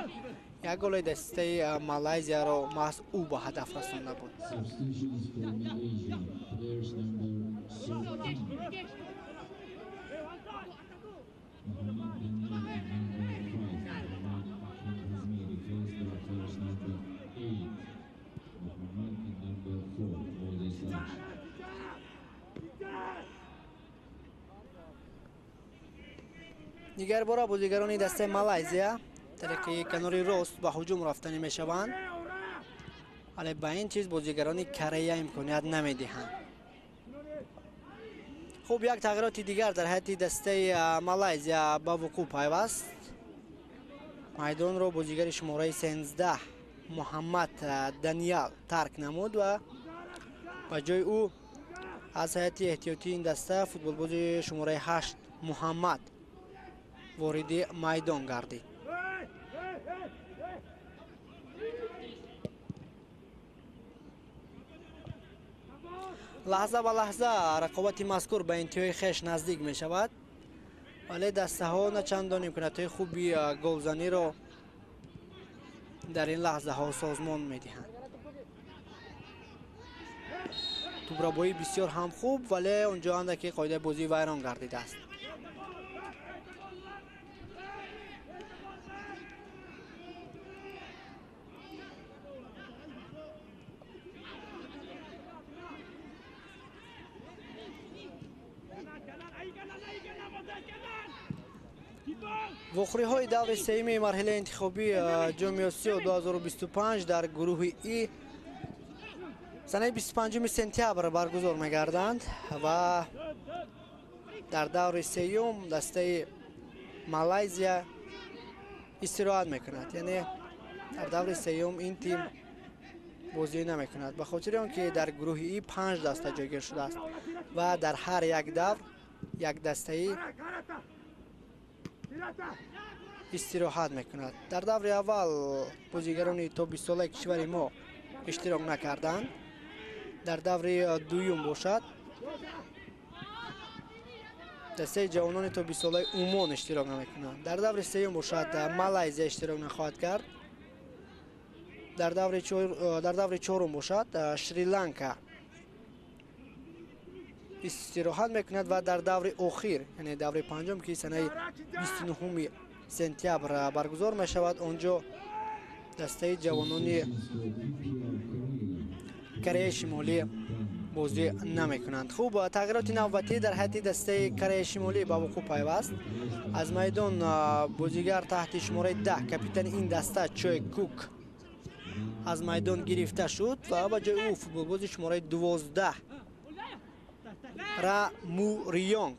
як голаи дастаи Малайзияро маҳз ӯ ба ҳадаф расонда буд. Дигар бора бозигарони дастаи Малайзия тариқи канори рост ба ҳуҷум рафтанӣ мешаванд, вале ба ин чиз бозигарони Корея имконият намедиҳанд. Хуб, як тағйироти дигар дар ҳайати дастаи Малайзия ба вуқӯъ пайваст. Майдонро бозигари шумораи 13 Муҳаммад Даниял тарк намуд ва ба ҷои ӯ аз ҳайати эҳтиётии ин даста футболбози шумораи 8 Муҳаммад вориди майдон гардид. Лаҳза ба лаҳза рақобати мазкур ба интиҳои хеш наздик мешавад, вале дастаҳо на чандон имкониятҳои хуби голзаниро дар ин лаҳзаҳо созмон медиҳанд. Тӯбрабоӣ бисёр ҳам хуб, вале онҷо андаке қоидаи бозӣ вайрон гардидааст. Вохӯриҳои даври сеюми марҳилаи интихобии Ҷоми Осиё 2025 дар гурӯҳи И санаи 25 сентябр баргузор мегарданд ва дар даври сеюм дастаи Малайзия истироҳат мекунад. Яъне дар даври сеюм ин тим бозӣ намекунад, ба хотири он ки дар гурӯҳи И 5 даста ҷойгир шудааст ва дар ҳар як давр як дастаи истироҳат мекунад. Дар даври аввал бозигарони то 20 солаи кишвари мо иштирок накарданд. Дар даври дуюм бошад дастаи ҷавонони то 20 солаи Умон иштирок намекунанд. Дар даври сеюм бошад Малайзия иштирок нахоҳад кард. Дар даври чорум бошад Шри-Ланка истироҳат мекунад ва дар даври охир, яъне даври панҷум, ки санаи 29 сентябр баргузор мешавад, онҷо дастаи ҷавонони Кореяи Шимолӣ бозӣ намекунанд. Хуб, тағйироти навбатӣ дар ҳайати дастаи Кореяи Шимолӣ ба вуқӯъ пайваст. Аз майдон бозигар таҳти шумораи 10 капитани ин даста Чой Кук аз майдон гирифта шуд ва ба ҷои ӯ футболбози шумораи 12 Ра Му Рионг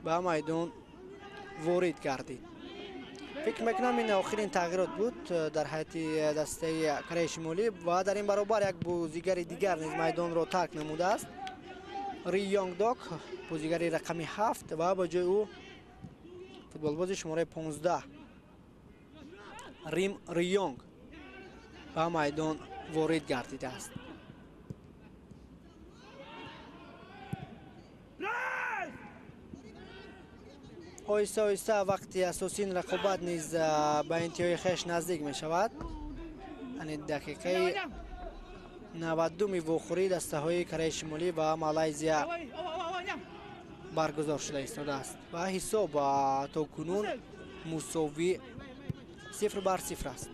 ба майдон ворид гардид. Фикр мекунам ин охирин тағйирот буд дар ҳайати дастаи Кореяи Шимолӣ ва дар ин баробар як бозигари дигар низ майдонро тарк намудааст. Ри Йонг Док, бозигари рақами 7 ва ба ҷои ӯ футболбози шумораи 15 Рим Рионг ба майдон ворид гардидааст. Оҳиста оҳиста вақти асосии ин рақобат низ ба интиҳои хеш наздик мешавад. Яъне дақиқаи 92-ми вохӯрии дастаҳои Кореяи Шимолӣ ва Малайзия баргузор шуда истодааст ва ҳисоб то кунун мусовӣ 0-0 аст.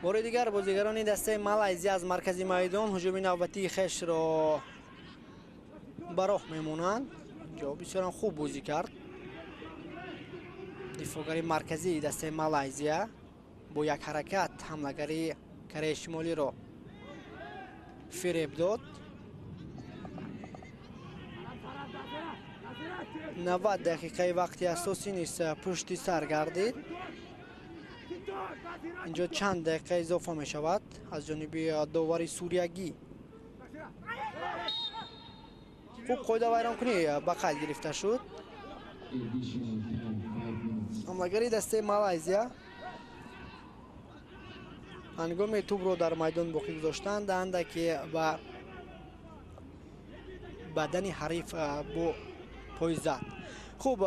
Бори дигар бозигарони дастаи Малайзия аз маркази майдон ҳуҷуми навбатии хешро ба роҳ мемонанд. Инҷо бисёрам хуб бозӣ кард дифоъгари марказии дастаи Малайзия, бо як ҳаракат ҳамлагари Кореяи Шимолиро фиреб дод. 90 дақиқаи вақти асосӣ низ пушти сар гардид. Инҷо чанд дақиқа изофа мешавад аз ҷониби довари суриягӣ. Хуб қоидавайронкунӣ ба қайд гирифта шуд. Ҳамлагари дастаи Малайзия ҳангоми тӯбро дар майдон боқӣ гузоштанд, андаке ба бадани ҳариф бо пой зад. Хуб,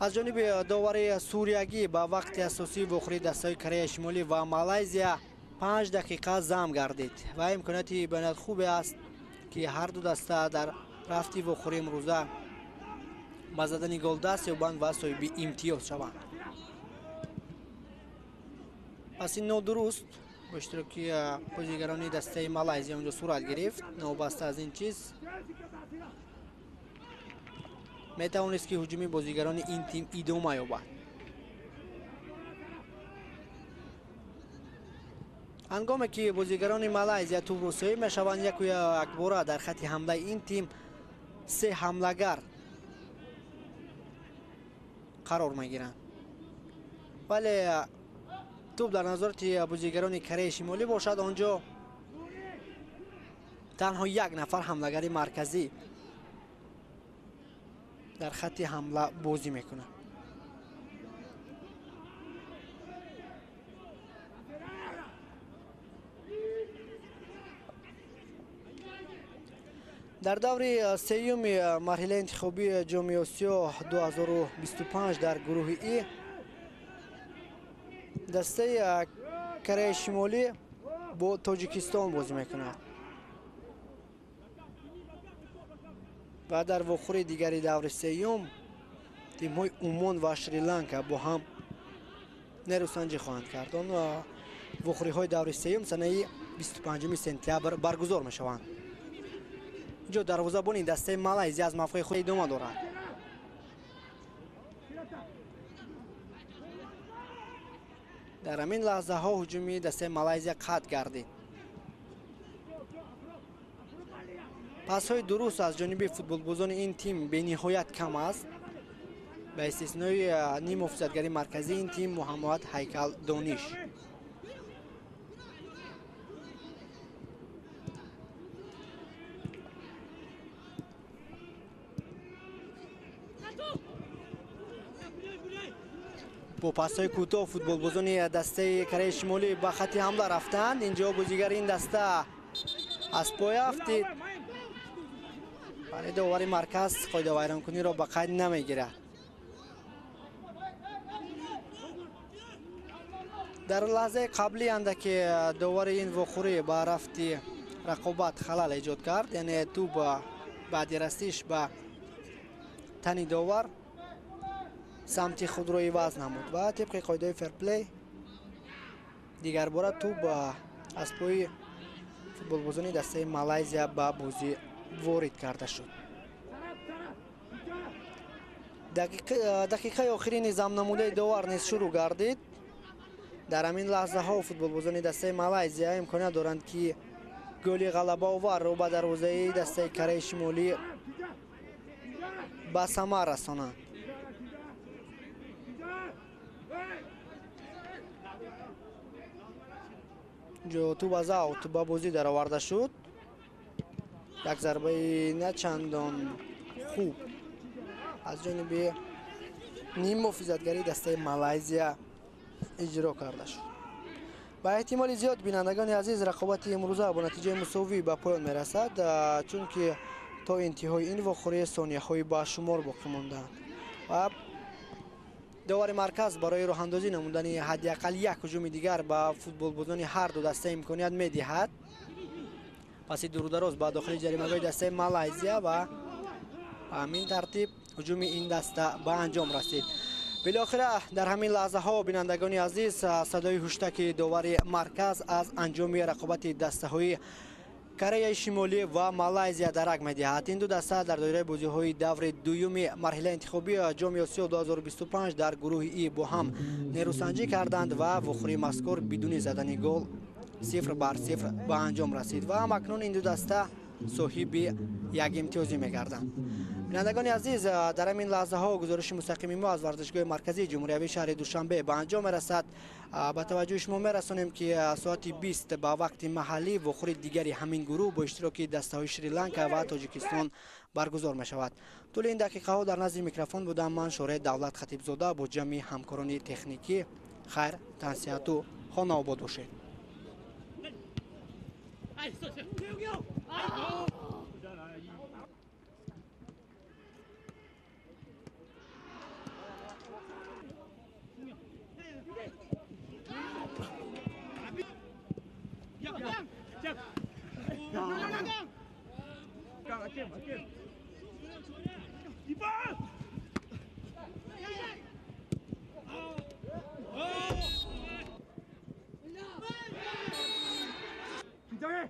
аз ҷониби довари суриягӣ ба вақти асосии вохӯрии дастаҳои Кореяи Шимолӣ ва Малайзия 5 дақиқа зам гардид ва имконияти бениҳоят хубе аст, ки ҳар ду даста дар рафти вохӯрии имрӯза ба задани гол даст ёбанд ва соҳиби имтиёз шаванд. Пас ин нодуруст бо иштироки бозигарони дастаи Малайзия онҷо сурат гирифт. Новобаста аз ин чиз метавонист, ки ҳуҷуми бозигарони ин тим идома ёбад. Ҳангоме ки бозигарони Малайзия тӯбро соҳиб мешаванд, яку якбора дар хатти ҳамлаи ин тим 3 ҳамлагар қарор мегиранд, вале тӯб дар назорати бозигарони Кореяи Шимолӣ бошад, онҷо танҳо як нафар ҳамлагари марказӣ дар хатти ҳамла бозӣ мекунад. Дар даври сеюми марҳилаи интихобии Ҷоми Осиё 2025 дар гурӯҳи И дастаи Кореяи Шимолӣ бо Тоҷикистон бозӣ мекунад ва дар вохӯри дигари даври сеюм тимҳои Умон ва Шри-Ланка бо ҳам нерӯсанҷӣ хоҳанд кард. Он вохӯриҳои даври сеюм санаи 25 сентябр баргузор мешаванд. Инҷо дарвозабони дастаи Малайзия аз мавқеи худ идома дорад. Дар ҳамин лаҳзаҳо ҳуҷуми дастаи Малайзия қатъ гардид. Пасҳои дуруст аз ҷониби футболбозони ин тим бениҳоят кам аст, ба истиснои ниммуҳофизатгари марказии ин тим Муҳаммад Ҳайкал Дониш. Бо пасҳои кӯтоҳ футболбозони дастаи Кореяи Шимолӣ ба хатти ҳамла рафтанд. Инҷо бозигари ин даста аз пой афтид, вале довари марказ қоидавайронкуниро ба қайд намегирад. Дар лаҳзаи қаблӣ андаке довари ин вохӯрӣ ба рафти рақобат халал эҷод кард, яъне тӯб баъди расиш ба тани довар самти худро иваз намуд ва тибқи қоидаи ферплей дигарбора тӯб аз пои футболбозони дастаи Малайзия ба бозӣ ворид карда шуд. Дақиқаи охирини замнамудаи довар низ шурӯъ гардид. Дар ҳамин лаҳзаҳо футболбозони дастаи Малайзия имконият доранд, ки голи ғалабаоварро ба дарвозаи дастаи Кореяи Шимолӣ ба самар расонанд. Ҷо тӯб аз аут ба бозӣ дароварда шуд. Як зарбаи на чандон хуб аз ҷониби ниммуҳофизатгари дастаи Малайзия иҷро карда шуд. Ба эҳтимоли зиёд, бинандагони азиз, рақобати имрӯза бо натиҷаи мусовӣ ба поён мерасад, чунки то интиҳои ин вохӯрӣ сонияҳои ба шумор боқӣ мондаанд ва довари марказ барои роҳандозӣ намудани ҳадди ақал як ҳуҷуми дигар ба футболбозони ҳар ду даста имконият медиҳад. Паси дурудароз ба дохили ҷаримагоҳи дастаи Малайзия ва ба ҳамин тартиб ҳуҷуми ин даста ба анҷом расид. Билохира дар ҳамин лаҳзаҳо, бинандагони азиз, садои ҳуштаки довари марказ аз анҷоми рақобати дастаҳои Кореяи Шимолӣ ва Малайзия дарак медиҳад. Ин ду даста дар доираи бозиҳои даври дуюми марҳилаи интихобии Ҷоми Осиё 2025 дар гурӯҳи И бо ҳам нерӯсанҷӣ карданд ва вухӯрии мазкур бидуни задани гол 0-0 ба анҷом расид ва ҳамакнун ин ду даста соҳиби як имтиёзӣ мегарданд. Бинандагони азиз, дар ҳамин лаҳзаҳо гузориши мустақими мо аз варзишгоҳи марказии ҷумҳуриявии шаҳри Душанбе ба анҷом мерасад. Ба таваҷҷӯҳи шумо мерасонем, ки соати 20 ба вақти маҳаллӣ вохӯри дигари ҳамин гурӯҳ бо иштироки дастаҳои Шри-Ланка ва Тоҷикистон баргузор мешавад. Тӯли ин дақиқаҳо дар назди микрофон будам ман, Шореҳ Давлат Хатибзода, бо ҷамъи ҳамкорони техникӣ. Хайр, тансиҳату хонаобод бошед. 김정혜!